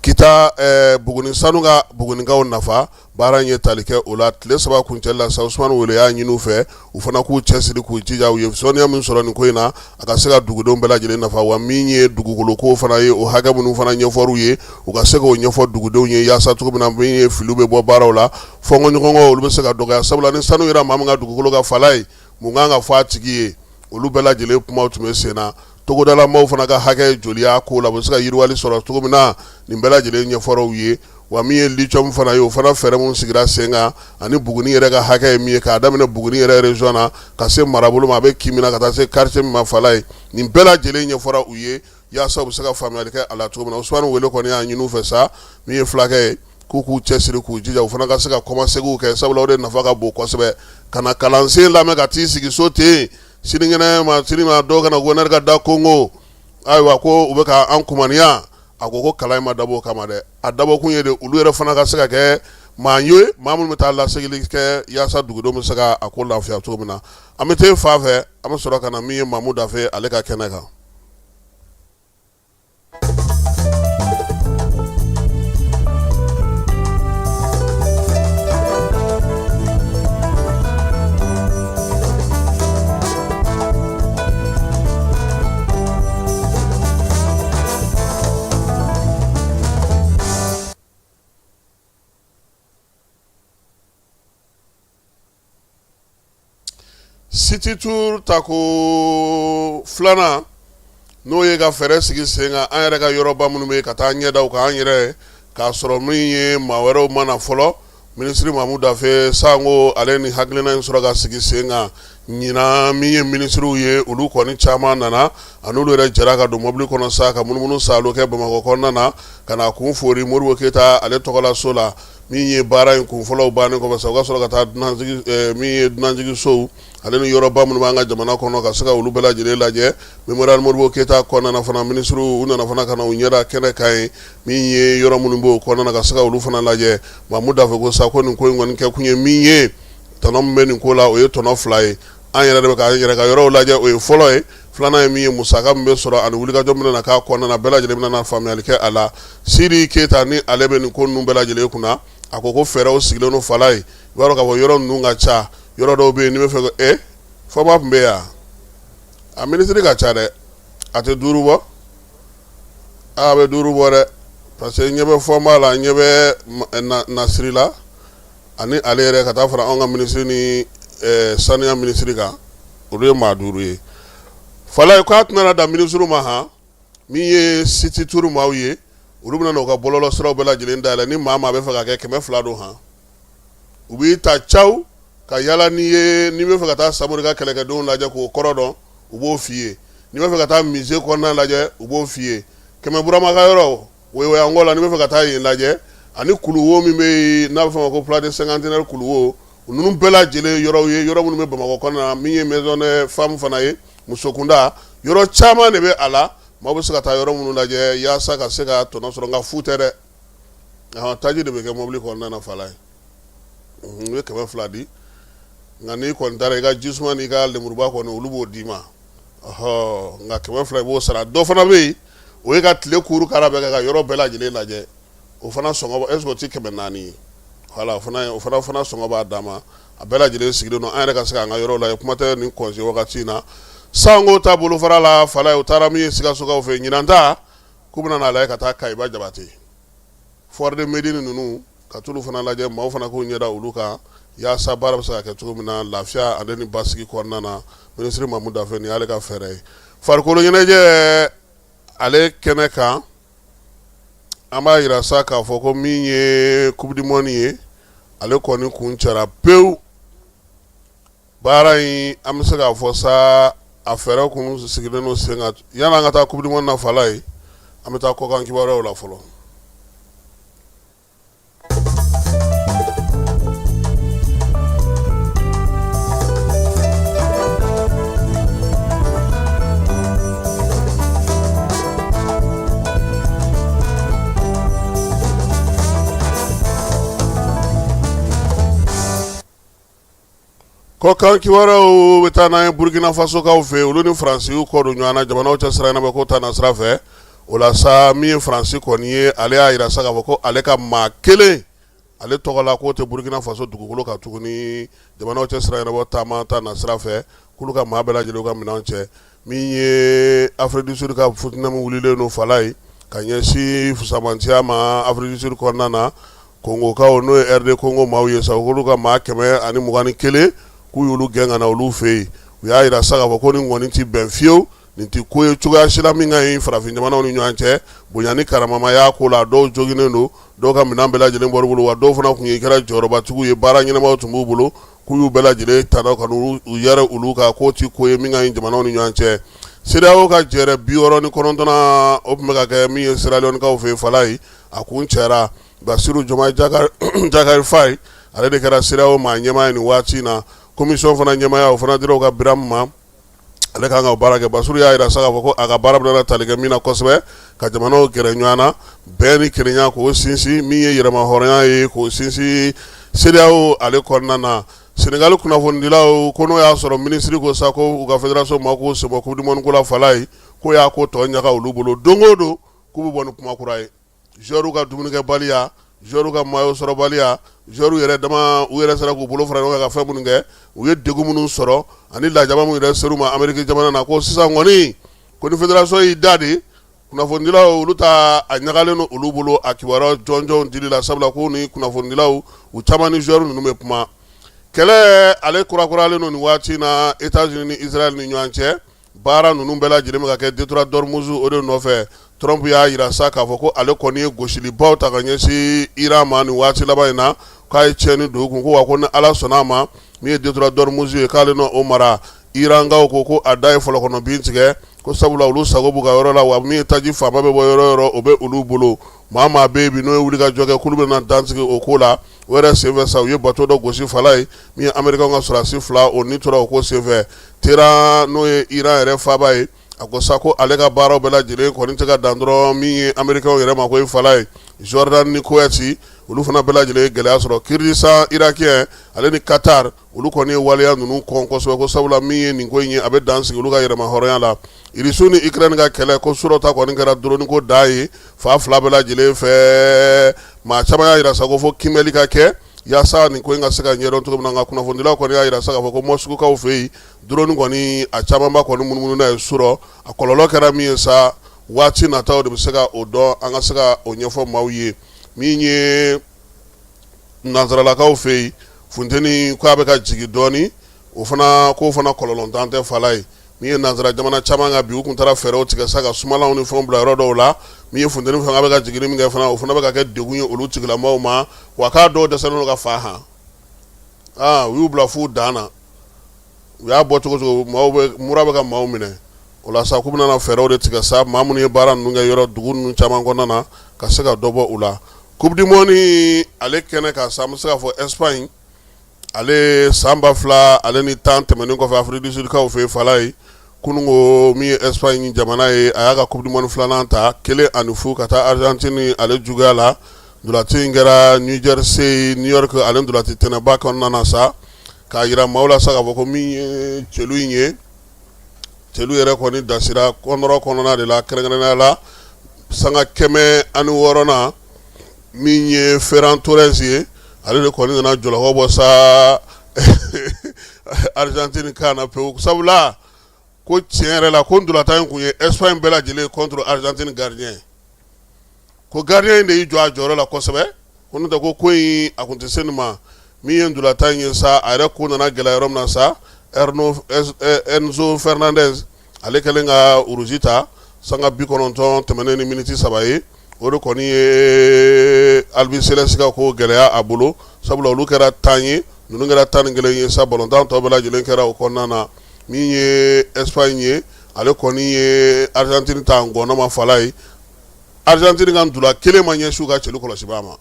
kita Buguni sanu ka Bugunikaw nafa, baara in ye tali kɛ o la. Tile 3 kuncɛli la sa, Usumani Wele y'a ɲini u fɛ, u fana k'u cɛsiri, k'u jija, u ye sɔnniya min sɔrɔ nin ko in na, a ka se ka dugudenw bɛɛ lajɛlen nafa. Wa min ye dugukolo ko fana ye, o hakɛ minnu fana ɲɛfɔr'u ye, u ka se k'o ɲɛfɔ dugudenw ye, yaasa cogo min na min ye filiw bɛ bɔ baaraw la, fɔnkɔɲɔgɔnkɔ olu bɛ se ka dɔgɔya. Sabula ni sanu yera maa min ka dugukolo kan Falaye, mun kan ka fɔ a tigi ye? Olu bɛɛ lajɛlen kumaw tun bɛ sen na. Togodalamaw fana ka hakɛ ye joli y'a ko la, u bɛ se ka yiriwali sɔrɔ cogo min na, nin bɛɛ lajɛlen ɲɛfɔra u ye. Wa min ye lithium fana ye, o fana fɛɛrɛ min sigira sen kan, ani Buguni yɛrɛ ka hakɛ ye min ye, k'a daminɛ Buguni yɛrɛ région na ka se marabolo ma, a bɛ kin min na, ka taa se quartier min ma Falaye, nin bɛɛ lajɛlen ɲɛfɔra u ye yaasa u bɛ se ka faamuyali kɛ a la cogo min na. Usumani Wele kɔni y'a ɲini u fɛ sa, min ye fulakɛ ye, k'u k'u cɛsiri, k'u jija, u fana ka se ka kɔmaseginw kɛ, sabula o de nafa ka bon kosɛbɛ. Ka na kalansen lamɛn ka t'i sigi so ten, sinikɛnɛ ma, sini ma, dɔw kana gouverneur ka da kongo, ayiwa ko u bɛ ka an kumaniya. A ko ko kalan in ma dabɔ o kama dɛ, a dabɔkun ye de olu yɛrɛ fana ka se ka kɛ maa ye, maa minnu bɛ taa lasegili kɛ yaasa dugudenw bɛ se ka a ko lafiya cogo min na. An bɛ taa fan fɛ, an bɛ sɔrɔ ka na min ye Mamu Dafe ale ka kɛnɛ kan. City Tour tako filanan n'o ye ka fɛɛrɛ sigi sen kan an yɛrɛ ka yɔrɔba minnu bɛ ka taa ɲɛda u kan an yɛrɛ k'a sɔrɔ min ye maa wɛrɛw ma na fɔlɔ minisiri Mamu Dafe Sango ale ni hakilina in sɔrɔ ka sigi sen kan ɲinan min ye minisiriw ye olu kɔni caman nana a n'olu yɛrɛ jɛra ka don mobili kɔnɔ sa ka munumunu saalo kɛ Bamakɔ kɔnɔna na ka na kun fori Modibo Keyita ale tɔgɔla so la min ye baara in kun fɔlɔw bannen kɔfɛ sa u ka sɔrɔ ka taa min ye dunanjiginsow ale ni yɔrɔba minnu b'an ka jamana kɔnɔ ka se ka olu bɛɛ lajɛlen lajɛ Mémorial Modibo Keyita kɔnɔna na fana minisiriw u nana fana ka na u ɲɛda kɛnɛ kan yen min ye yɔrɔ minnu b'o kɔnɔna na ka se ka olu fana lajɛ Mamu Dafe ko sa ko nin ko in kɔni kɛ kun ye min ye tɔnɔ min bɛ nin ko la o ye tɔnɔ fila ye an yɛrɛ de bɛ k'an yɛrɛ ka yɔrɔw lajɛ o ye fɔlɔ ye filanan ye min ye musaka min bɛ sɔrɔ ani wulikajɔ min bɛna k'a kɔnɔna na bɛɛ lajɛlen bɛna faamuyali kɛ a la Sidi Keyita ni ale bɛ nin ko ninnu bɛɛ lajɛlen kunna a ko ko fɛɛrɛw sigilen don Falaye i b'a dɔn k'a fɔ yɔrɔ ninnu ka ca yɔrɔ dɔw bɛ yen n'i bɛ fɛ e Fɔnba tun bɛ yan a minisiri ka ca dɛ a tɛ duuru bɔ a bɛ duuru bɔ dɛ parce que ɲɛ bɛ Fɔnba la ɲɛ bɛ Nasiri la ani ale yɛrɛ ka taa fara anw ka minisiri ni saniya minisiri kan olu ye maa duuru ye Falaye k'a tɛna dan minisiriw ma han min ye City Tour maaw ye olu bɛna u ka bɔlɔlɔ siraw bɛɛ lajɛlen dayɛlɛ ni maa maa bɛ fɛ ka kɛ 200 don han u b'i ta caw ka yala n'i ye n'i bɛ fɛ ka taa Samori ka kɛlɛkɛdenw lajɛ k'o kɔrɔ dɔn u b'o f'i ye n'i bɛ fɛ ka taa musée kɔnɔna lajɛ u b'o f'i ye Kɛmɛ Burama ka yɔrɔ Woyowayankɔ la n'i bɛ fɛ ka taa yen lajɛ ani kuluwo min bɛ yen n'a bɛ fɔ a ma ko place du cinquantenaire kuluwo ninnu bɛɛ lajɛlen yɔrɔw ye yɔrɔ minnu bɛ Bamakɔ kɔnɔna na min ye maison des femmes fana ye musokunda yɔrɔ caman de bɛ a la maaw bɛ se ka taa yɔrɔ minnu lajɛ yaasa ka se ka tɔnɔ sɔrɔ nka fu tɛ dɛ taji de bɛ kɛ mobili kɔnɔna na Falaye i bɛ 200 di nka n'i kɔni taara i ka jisuma n'i ka lemuruba kɔni olu b'o d'i ma ɔhɔ nka 200 i b'o sara dɔ fana bɛ yen o ye ka tile kuru kara bɛɛ kɛ ka yɔrɔ bɛɛ lajɛlen lajɛ o fana sɔngɔ est-ce que o tɛ 400 ye voilà o fana sɔngɔ b'a dan ma a bɛɛ lajɛlen sigilen don an yɛrɛ ka se k'an ka yɔrɔ lajɛ kuma tɛ nin congé wagati in na Sango ta bolofara la Falaye u taara min ye Sikasokaw fɛ ɲinan ta k'u bɛna n'a lajɛ ka taa Kayiba Jabate foire de Médine ninnu ka t'olu fana lajɛ maaw fana k'u ɲɛda olu kan yaasa baara bɛ se ka kɛ cogo min na lafiya ale ni basigi kɔnɔna na minisiri Mamu Dafe nin y'ale ka fɛɛrɛ ye farikolo ɲɛnajɛ ale kɛnɛ kan an b'a jira sa k'a fɔ ko min ye coupe du monde ye ale kɔni kuncɛra pewu baara in an bɛ se k'a fɔ sa a fɛɛrɛ kun sigilen don sen kan yanni an ka taa coupe du monde na Falaye an bɛ taa kɔkan kibaruyaw la fɔlɔ. Kɔkan kibaruyaw bɛ taa n'an ye Burukina Fasokaw fɛ olu ni Faransi y'u kɔ don ɲɔgɔn na jamanaw cɛ sira ɲɛnabɔ ko ta na sira fɛ o la sa min ye Faransi kɔni ye ale y'a jira sa k'a fɔ ko ale ka maa kelen ale tɔgɔ la k'o tɛ Burukina Faso dugukolo kan tuguni jamanaw cɛ sira ɲɛnabɔ taama ta na sira fɛ k'olu ka maa bɛɛ lajɛlen ka minɛn cɛ min ye Afrique du Sud ka fitinɛ min wulilen don Falaye ka ɲɛsin fusamantiya ma Afrique du Sud kɔnɔna na Kongokaw n'o ye RD Congo maaw ye sa k'olu ka maa 121 k'u y'olu gɛn ka na olu fɛ yen u y'a jira sa k'a fɔ ko nin kɔni tɛ bɛn fiyewu nin tɛ ko ye cogoya si la min ka ɲi farafin jamanaw ni ɲɔgɔn cɛ bonya ni karama y'a ko la dɔw joginnen don dɔw ka minɛn bɛɛ lajɛlen bɔr'u bolo wa dɔw fana tun ye kɛra jɔyɔrɔbatigiw ye baara ɲɛnamaw tun b'u bolo k'u y'u bɛɛ lajɛlen ta ka u yɛrɛ olu kan k'o tɛ ko ye min ka ɲi jamanaw ni ɲɔgɔn cɛ CEDEAO ka jɛrɛ 69nan o tun bɛ ka kɛ min ye Sierra Leonekaw fɛ yen Falaye a kuncɛra Basiru Jɔmayi Jakari Fayi ale de kɛra CEDEAO maa ɲɛmaa ye nin waati in na commission fana ɲɛmaaya o fana dira u ka Biramu ma ale kan ka baara kɛ Basiru y'a jira sa k'a fɔ ko a ka baara bɛna tali kɛ min na kosɛbɛ ka jamanaw gɛrɛ ɲɔgɔn na bɛn ni kelenya k'o sinsin min ye yɛrɛmahɔrɔnya ye k'o sinsin CEDEAO ale kɔnɔna na Senegali kunnafonidilaw ko n'o y'a sɔrɔ minisiri ko sa ko u ka fédération maaw k'u sen bɔ coupe du monde ko la Falaye k'o y'a ko tɔ ɲaga olu bolo don o don k'u bɛ bɔ ni kuma kura ye joueurs ka dumunikɛbaliya joueurs ka maillot sɔrɔbaliya joueurs yɛrɛ dama u yɛrɛ sera k'u bolo fara ɲɔgɔn kan ka fɛn minnu kɛ u ye degun minnu sɔrɔ ani lajaba minnu yɛrɛ ser'u ma Ameriki jamana na ko sisan kɔni ko ni fédération y'i da de kunnafonidilaw olu ta a ɲagalen don olu bolo a kibaruya jɔnjɔnw dili la sabula ko ni kunnafonidilaw u caman ni joueurs ninnu bɛ kuma. Kɛlɛ ale kurakuralen don nin waati na États-Unis ni Israël ni ɲɔgɔn cɛ. Baara ninnu bɛɛ lajɛlen bɛ ka kɛ détroit d'Ormuz o de nɔfɛ. Trump y'a jira sa k'a fɔ ko ale kɔni ye gosilibaw ta ka ɲɛsin Iran ma nin waati laban in na, k'a ye tiɲɛni don u kun, ko wa ko ni Ala sɔnna a ma, min ye détroit d'Ormuz ye, k'ale na o mara. Irankaw ko a da ye fɔlɔkɔnɔ bin tigɛ, ko sabula olu sago b'u ka yɔrɔ la, wa min ye taji fanba bɛ bɔ yɔrɔ o yɔrɔ, o bɛ olu bolo. Maa maa bɛ yen bi n'o ye wuli ka jɔ kɛ, k'olu bɛna dan sigi o ko la. O yɛrɛ senfɛ sa, u ye bato dɔ gosi fala ye, min ye Américain ka sɔrɔdasi 2, o ni tora o ko senfɛ. Téhéran, n'o ye Iran yɛrɛ faaba ye, a ko sa ko ale ka baaraw bɛɛ lajɛlen kɔni tɛ ka dan dɔrɔn min ye Américain yɛrɛ ma ko ye fala ye. Jordan ni Koweït, olu fana bɛɛ lajɛlen ye gɛlɛya sɔrɔ. Kurdistan irakien ale ni Qatar, olu kɔni ye waleya ninnu kɔn kosɛbɛ, ko sabula min ye nin ko in ye, a bɛ dan sigi olu ka yɛrɛma hɔrɔnya la. Irisiw ni Ukraine ka kɛlɛ, ko surɔ ta kɔni kɛra drone ko dan ye fan fila bɛɛ lajɛlen fɛ. Maa caman y'a jira sa ko fo kiimɛli ka kɛ yaasa nin ko in ka se ka ɲɛdɔn cogo min na. Nka kunnafonidilaw kɔni y'a jira sa k'a fɔ ko Moscoukaw fɛ yen, drone kɔni a camanba kɔni munumunu ye surɔ. A kɔlɔlɔ kɛra min ye sa, waati nataw de bɛ se ka o dɔn, an ka se ka o ɲɛfɔ maaw ye. Min ye nansaralakaw fɛ yen, funteni k'a bɛ ka jigin dɔɔnin, o fana k'o fana kɔlɔlɔntan tɛ fala ye. Min ye nansara jamana caman kan bi, u tun taara fɛɛrɛw tigɛ sa ka sumalanw ni fɛnw bila yɔrɔ dɔw la. Min ye funteni fanga bɛ ka jigin min kɛ fana, o fana bɛ ka kɛ degun ye olu tigilamaw ma, wa k'a dɔw dɛsɛlen don ka fa han. Aa, u y'u bila f'u dan na, u y'a bɔ cogo cogo, maaw bɛ mura bɛ ka maaw minɛ. O la sa, k'u bɛna fɛɛrɛw de tigɛ sa, maa minnu ye baara ninnu kɛ yɔrɔ dugu ninnu caman kɔnɔna na, ka se ka dɔ bɔ u la. Coupe du monde ale kɛnɛ kan sa, an bɛ se k'a fɔ Espagne ale san 2010 tɛmɛnen kɔfɛ Afrique du Sud kaw fɛ fala ye, kununko min ye Espagne jamana ye, a y'a ka coupe du monde filanan ta 1-0 ka taa Argentine ale juguya la. Ntolaci in kɛra New Jersey, New York ale ntolaci tɛnɛba kɔnɔna na sa, k'a jira maaw la sa k'a fɔ ko min ye celu in ye, celu yɛrɛ kɔni dasira kɔnɔrɔ kɔnɔna de la, kɛrɛnkɛrɛnnenya la sanga 106nan, min ye Ferran Torres ye, ale de kɔni nana jɔlɔkɔ bɔ sa Argentine kan na pewu, sabula ko tiɲɛ yɛrɛ la, ko ntolatan in tun ye Espagne bɛɛ lajɛlen contre Argentine gardien, ko gardien in de y'i jɔ a jɔyɔrɔ la kosɛbɛ, ko n'o tɛ ko ko in a tun tɛ se nin ma. Min ye ntolatan in ye sa, a yɛrɛ ko nana gɛlɛya yɔrɔ min na sa, Enzo Fernandez ale kɛlen ka rouge ta sanga 90 tɛmɛnen ni miniti 3 ye, o de kɔni ye Albiceleste ka ko gɛlɛya a bolo, sabula olu kɛra 10 ye, ninnu kɛra 11 ye sa. Balontan tɔ bɛɛ lajɛlen kɛra o kɔnɔna na. Min ye Espagne ye, ale kɔni ye Argentine ta ngɔnɔma fala ye. Argentine ka ntola kelen ma ɲɛsin u ka celu kɔlɔsibaa ma.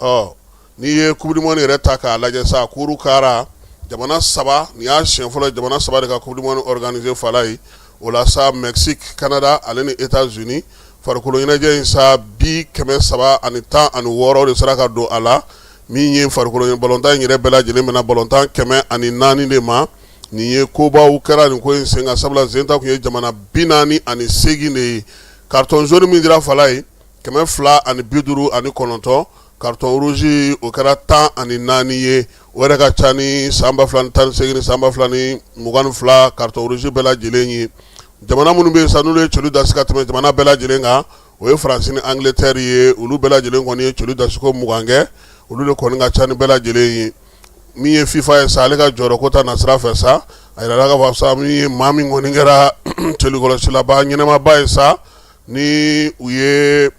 Ɔ, n'i ye coupe du monde yɛrɛ ta k'a lajɛ sa, kuru kara jamana saba, nin y'a siɲɛ fɔlɔ jamana saba de ka coupe du monde organiser fala ye. O la sa, Mexique, Canada ale ni États-Unis. Farikolo ɲɛnajɛ in sa, bi 316 de sera ka don a la. Min ye farikolo balontan in yɛrɛ bɛɛ lajɛlen bɛna balontan 104 de ma. Nin ye kobaw kɛra nin ko in sen kan, sabula sen ta tun ye jamana 48 de ye. Carton jaune min dira fala ye, 259, carton rouge o kɛra 14 ye, o yɛrɛ ka ca ni san 2018 ni san 2022 carton rouge bɛɛ lajɛlen ye. Jamana minnu bɛ yen sa, n'olu ye celu dasi ka tɛmɛ jamana bɛɛ lajɛlen kan, o ye Faransi ni Angleterre ye. Olu bɛɛ lajɛlen kɔni ye celu dasiko 20 kɛ, olu de kɔni ka ca ni bɛɛ lajɛlen ye. Min ye FIFA ye sa, ale ka jɔyɔrɔ ko ta nasira fɛ sa, a yirala k'a fɔ sa, min ye maa min kɔni kɛra celukɔlɔsilaba ɲɛnamaba ye sa, ni u ye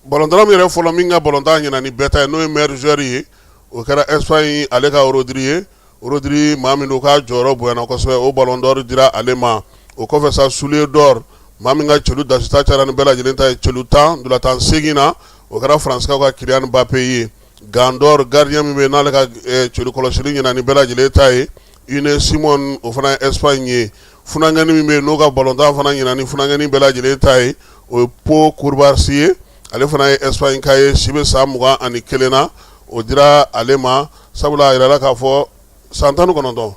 balontanna min yɛrɛ fɔlɔ min ka balontan ɲɛna ni bɛɛ ta ye, n'o ye meilleur joueur ye, o kɛra Espagne ale ka Rodri ye. Rodri, maa min don k'a jɔyɔrɔ bonyana kosɛbɛ, o ballon d'or dira ale ma. O kɔfɛ sa, soulier d'or, maa min ka celu dasita cayara ni bɛɛ lajɛlen ta ye, celu 10 ntolatan 8 na, o kɛra Faransikaw ka Kylian Mbappé ye. Gant d'or, gardien min bɛ yen n'ale ka celu kɔlɔsili ɲɛna ni bɛɛ lajɛlen ta ye, Unai Simon, o fana ye Espagne ye. Funankɛnin min bɛ yen n'o ka balontan fana ɲɛna ni funankɛnin bɛɛ lajɛlen ta ye, o ye Pau Cubarsí ye, ale fana ye Espagne ka ye, si bɛ san 21 na, o dira ale ma, sabula a yirala k'a fɔ san 19,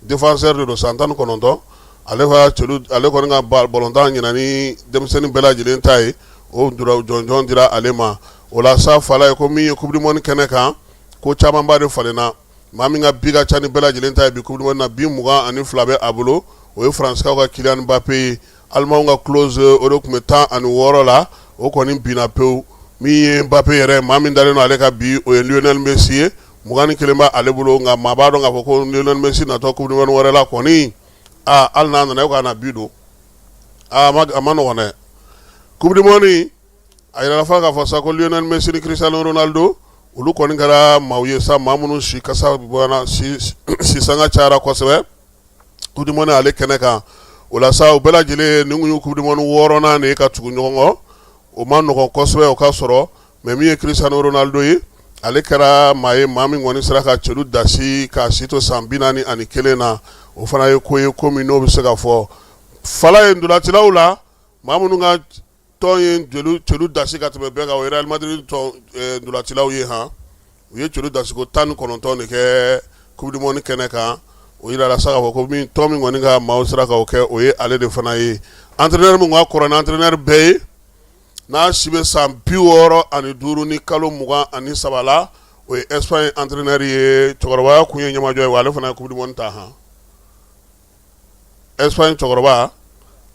défenseur de don, san 19, ale ale kɔni ka balontan ɲɛna ni denmisɛnnin bɛɛ lajɛlen ta ye, o jɔnjɔn dira ale ma. O la sa, fala ye ko min ye coupe du monde kɛnɛ kan, ko camanba de falenna. Maa min ka bi ka ca ni bɛɛ lajɛlen ta ye bi coupe du monde na, bi 22 bɛ a bolo, o ye Faransikaw ka Kylian Mbappé ye. Alimanw ka Klose, o de tun bɛ 16 la, o kɔni binna pewu. Min ye Mbappé yɛrɛ, maa min dalen don ale ka bi, o ye Lionel Messi ye. 21 bɛ ale bolo, nka maa b'a dɔn k'a fɔ ko Lionel Messi natɔ coupe du monde wɛrɛ la kɔni, aa hali n'a nana e k'a na bi don, aa a ma nɔgɔn dɛ. Coupe du monde a yirala fa k'a fɔ sa ko Lionel Messi ni Cristiano Ronaldo olu kɔni kɛra maaw ye sa, maa minnu si kasa bɔra, si sanga cayara kosɛbɛ coupe du monde ale kɛnɛ kan. O la sa, u bɛɛ lajɛlen nin kun ye coupe du monde wɔɔrɔnan de ye ka tugu ɲɔgɔn kɔ. O ma nɔgɔn kosɛbɛ o ka sɔrɔ, mais min ye Cristiano Ronaldo ye, ale kɛra maa ye, maa min kɔni sera ka celu dasi k'a si to san 41 na. O fana ye ko ye, ko min n'o bɛ se ka fɔ fala ye ntolacilaw la, maa minnu ka tɔn ye celu dasi ka tɛmɛ bɛɛ kan, o ye Real Madrid tɔn ntolacilaw ye. Han, u ye celu dasiko 19 de kɛ coupe du monde kɛnɛ kan. O yirala sa k'a fɔ ko min tɔn min kɔni ka maaw sera k'o kɛ, o ye ale de fana ye. Entraîneur min ka kɔrɔ ni entraîneur bɛɛ ye, n'a si bɛ san 65 ni kalo 23 la, o ye Espagne entraîneur ye. Cɛkɔrɔbaya kun ye ɲɛmajɔ ye, wa ale fana ye coupe du monde ta. Han, Espagne cɛkɔrɔba,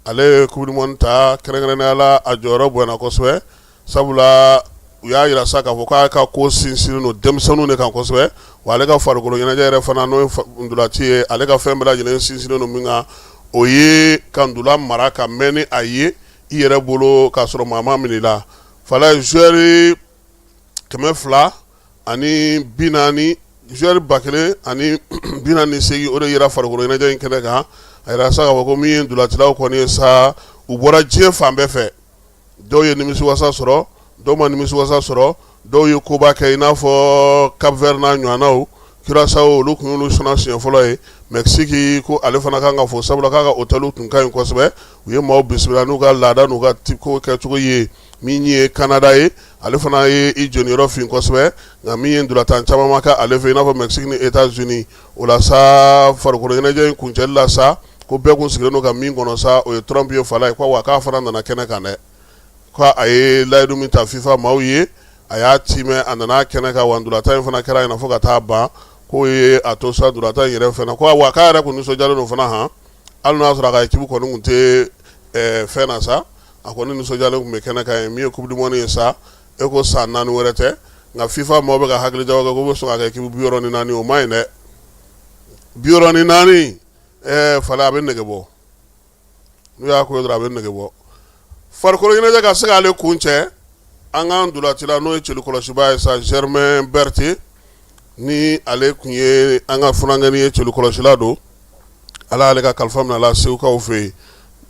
ale ye coupe du monde ta. Kɛrɛnkɛrɛnnenya la, a jɔyɔrɔ bonyana kosɛbɛ, sabula u y'a jira sa k'a fɔ k'a ka ko sinsinnen don denmisɛnninw de kan kosɛbɛ, wa ale ka farikolo ɲɛnajɛ yɛrɛ fana, n'o ye ntolaci ye, ale ka fɛn bɛɛ lajɛlen sinsinnen don min kan, o ye ka ntola mara ka mɛn ni a ye i yɛrɛ bolo k'a sɔrɔ maa ma minɛ i la. Fala joueur 240, joueur 1048, o de yera farikolo ɲɛnajɛ in kɛnɛ kan. A yira sa k'a fɔ ko min ye ntolacilaw kɔni ye sa, u bɔra diɲɛ fan bɛɛ fɛ. Dɔw ye nimisiwasa sɔrɔ, dɔw ma nimisiwasa sɔrɔ, dɔw ye koba kɛ i n'a fɔ Cap Vert n'a ɲɔgɔnnaw, Curaçao, olu kun y'olu sɔnna siɲɛ fɔlɔ ye. Mexique ko ale fana kan ka fo, sabula k'a ka hôtel tun ka ɲi kosɛbɛ, u ye maaw bisimila n'u ka laada n'u ka ko kɛcogo ye. Min ye Canada ye, ale fana ye i jɔnyɔrɔ fin kosɛbɛ, nka min ye ntolatan caman ma kɛ ale fɛ i n'a fɔ Mexique ni États-Unis. O la sa, farikolo ɲɛnajɛ in kuncɛli la sa, ko bɛɛ kun sigilen don ka min kɔnɔ sa, o ye Trump ye. Fala ye ko wa k'a fana nana kɛnɛ kan dɛ, ko a ye layidu min ta FIFA maaw ye, a y'a timɛ, a nana kɛnɛ kan, wa ntolatan in fana kɛra yen fo ka taa ban. K'o ye a to sa ntolatan in yɛrɛ fana ko wa k'a yɛrɛ kun nisɔndiyalen don fana. Han, hali n'a sɔrɔ a ka équipe kɔni tun tɛ fɛn na sa, a kɔni nisɔndiyalen tun bɛ kɛnɛ kan ye. Min ye coupe du monde ye sa, e ko san 4 wɛrɛ tɛ, nka FIFA maaw bɛ ka hakili jagabɔ kɛ k'u bɛ sɔn ka kɛ équipe 64. O ma ɲi dɛ, 64, fala a bɛ nege bɔ. N'u y'a ko dɔrɔn a bɛ nege bɔ. Farikolo ɲɛnajɛ ka se k'ale kuncɛ, an ka ntolacila n'o ye celu kɔlɔsibaa ye sa, Germain Berthe, ni ale tun ye an ka funankɛnin ye, celu kɔlɔsila don, Ala y'ale ka kalifa minɛ a la Segukaw fɛ yen.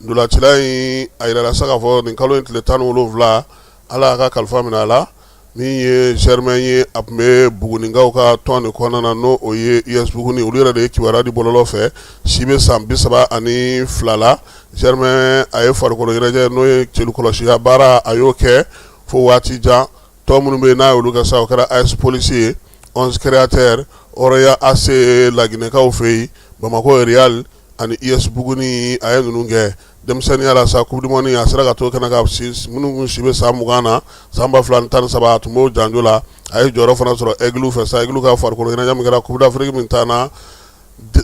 Ntolacila in, a yirala sa k'a fɔ nin kalo in tile 17, Ala y'a ka kalifa minɛ a la. Min ye Germain ye, a tun bɛ Bugunikaw ka tɔn de kɔnɔna na, n'o o ye US Buguni. Olu yɛrɛ de ye kibaruya di bɔlɔlɔ fɛ. Si bɛ san 32 la. Germain, a ye farikolo ɲɛnajɛ, n'o ye celu kɔlɔsiya baara, a y'o kɛ fo waati jan. Tɔn minnu bɛ yen n'a y'olu kɛ sa, o kɛra AS Police ye, 11 Créateurs, Horoya AC Laginɛkaw fɛ yen, Bamakɔ Real ani US Buguni. A ye ninnu kɛ denmisɛnninya la sa. Coupe du monde, a sera ka to kɛnɛ kan minnu kun si bɛ san 20 na, san 2013, a tun b'o janjo la. A ye jɔyɔrɔ fana sɔrɔ Aigle fɛ sa. Aigle ka farikolo ɲɛnajɛ min kɛra Coupe d'Afrique min taana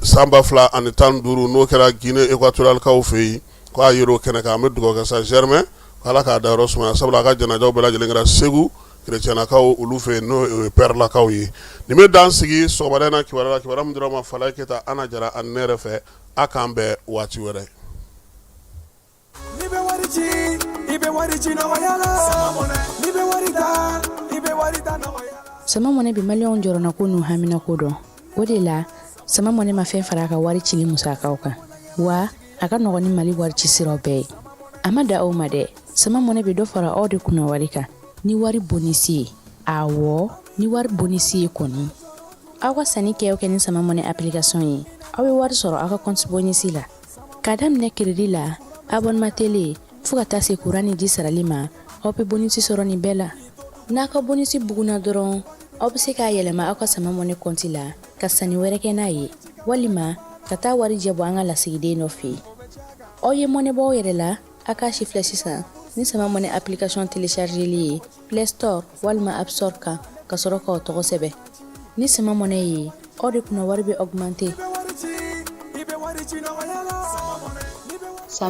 san 2015, n'o kɛra Guinée équatoriale kaw fɛ yen, k'a yer'o kɛnɛ kan. An bɛ dugawu kɛ sa Germain, k'Ala k'a dayɔrɔ sumaya, sabula a ka janajaw bɛɛ lajɛlen kɛra Segu kerecɛnakaw olu fɛ yen, n'o ye Pɛrɛlakaw ye. Nin bɛ dan sigi sɔgɔmada in na kibaruya la, kibaruya min dira aw ma Falaye Keyita, Ana Jara ani ne yɛrɛ fɛ. A k'an bɛn waati wɛrɛ. N'i bɛ wari ci, i bɛ wari ci nɔgɔya la. N'i bɛ wari ta, i bɛ wari ta nɔgɔya la. Sama Mɔnɛ bɛ maliyɛnw jɔrɔnako n'u haminako dɔn. O de la, Sama Mɔnɛ ma fɛn fara a ka wari cili musakaw kan, wa a ka nɔgɔn ni Mali wari ci siraw bɛɛ ye. A ma da aw ma dɛ, Sama Mɔnɛ bɛ dɔ fara aw de kunna wari kan ni wari bonisi ye. Awɔ, ni wari bonisi ye kɔni. Aw ka sanni kɛ o kɛ ni Sama Mɔnɛ application ye, aw bɛ wari sɔrɔ aw ka compte bonus la. K'a daminɛ crédit la, abonnement télé, fo ka taa se courant ni ji sarali ma, aw bɛ bonus sɔrɔ nin bɛɛ la. N'a ka bonus bugunna dɔrɔn, aw bɛ se k'a yɛlɛma aw ka Sama Mɔnɛ compte la ka sanni wɛrɛ kɛ n'a ye, walima ka taa warijɛ bɔ an ka lasigiden dɔ fɛ yen. Aw ye mɔnɛ bɔ aw yɛrɛ la, a k'a si filɛ sisan ni Sama Mɔnɛ application téléchargeli ye Play Store walima App Store kan, ka sɔrɔ k'aw tɔgɔ sɛbɛn. Ni Sama Mɔnɛ ye, aw de kunna wari bɛ augmenter.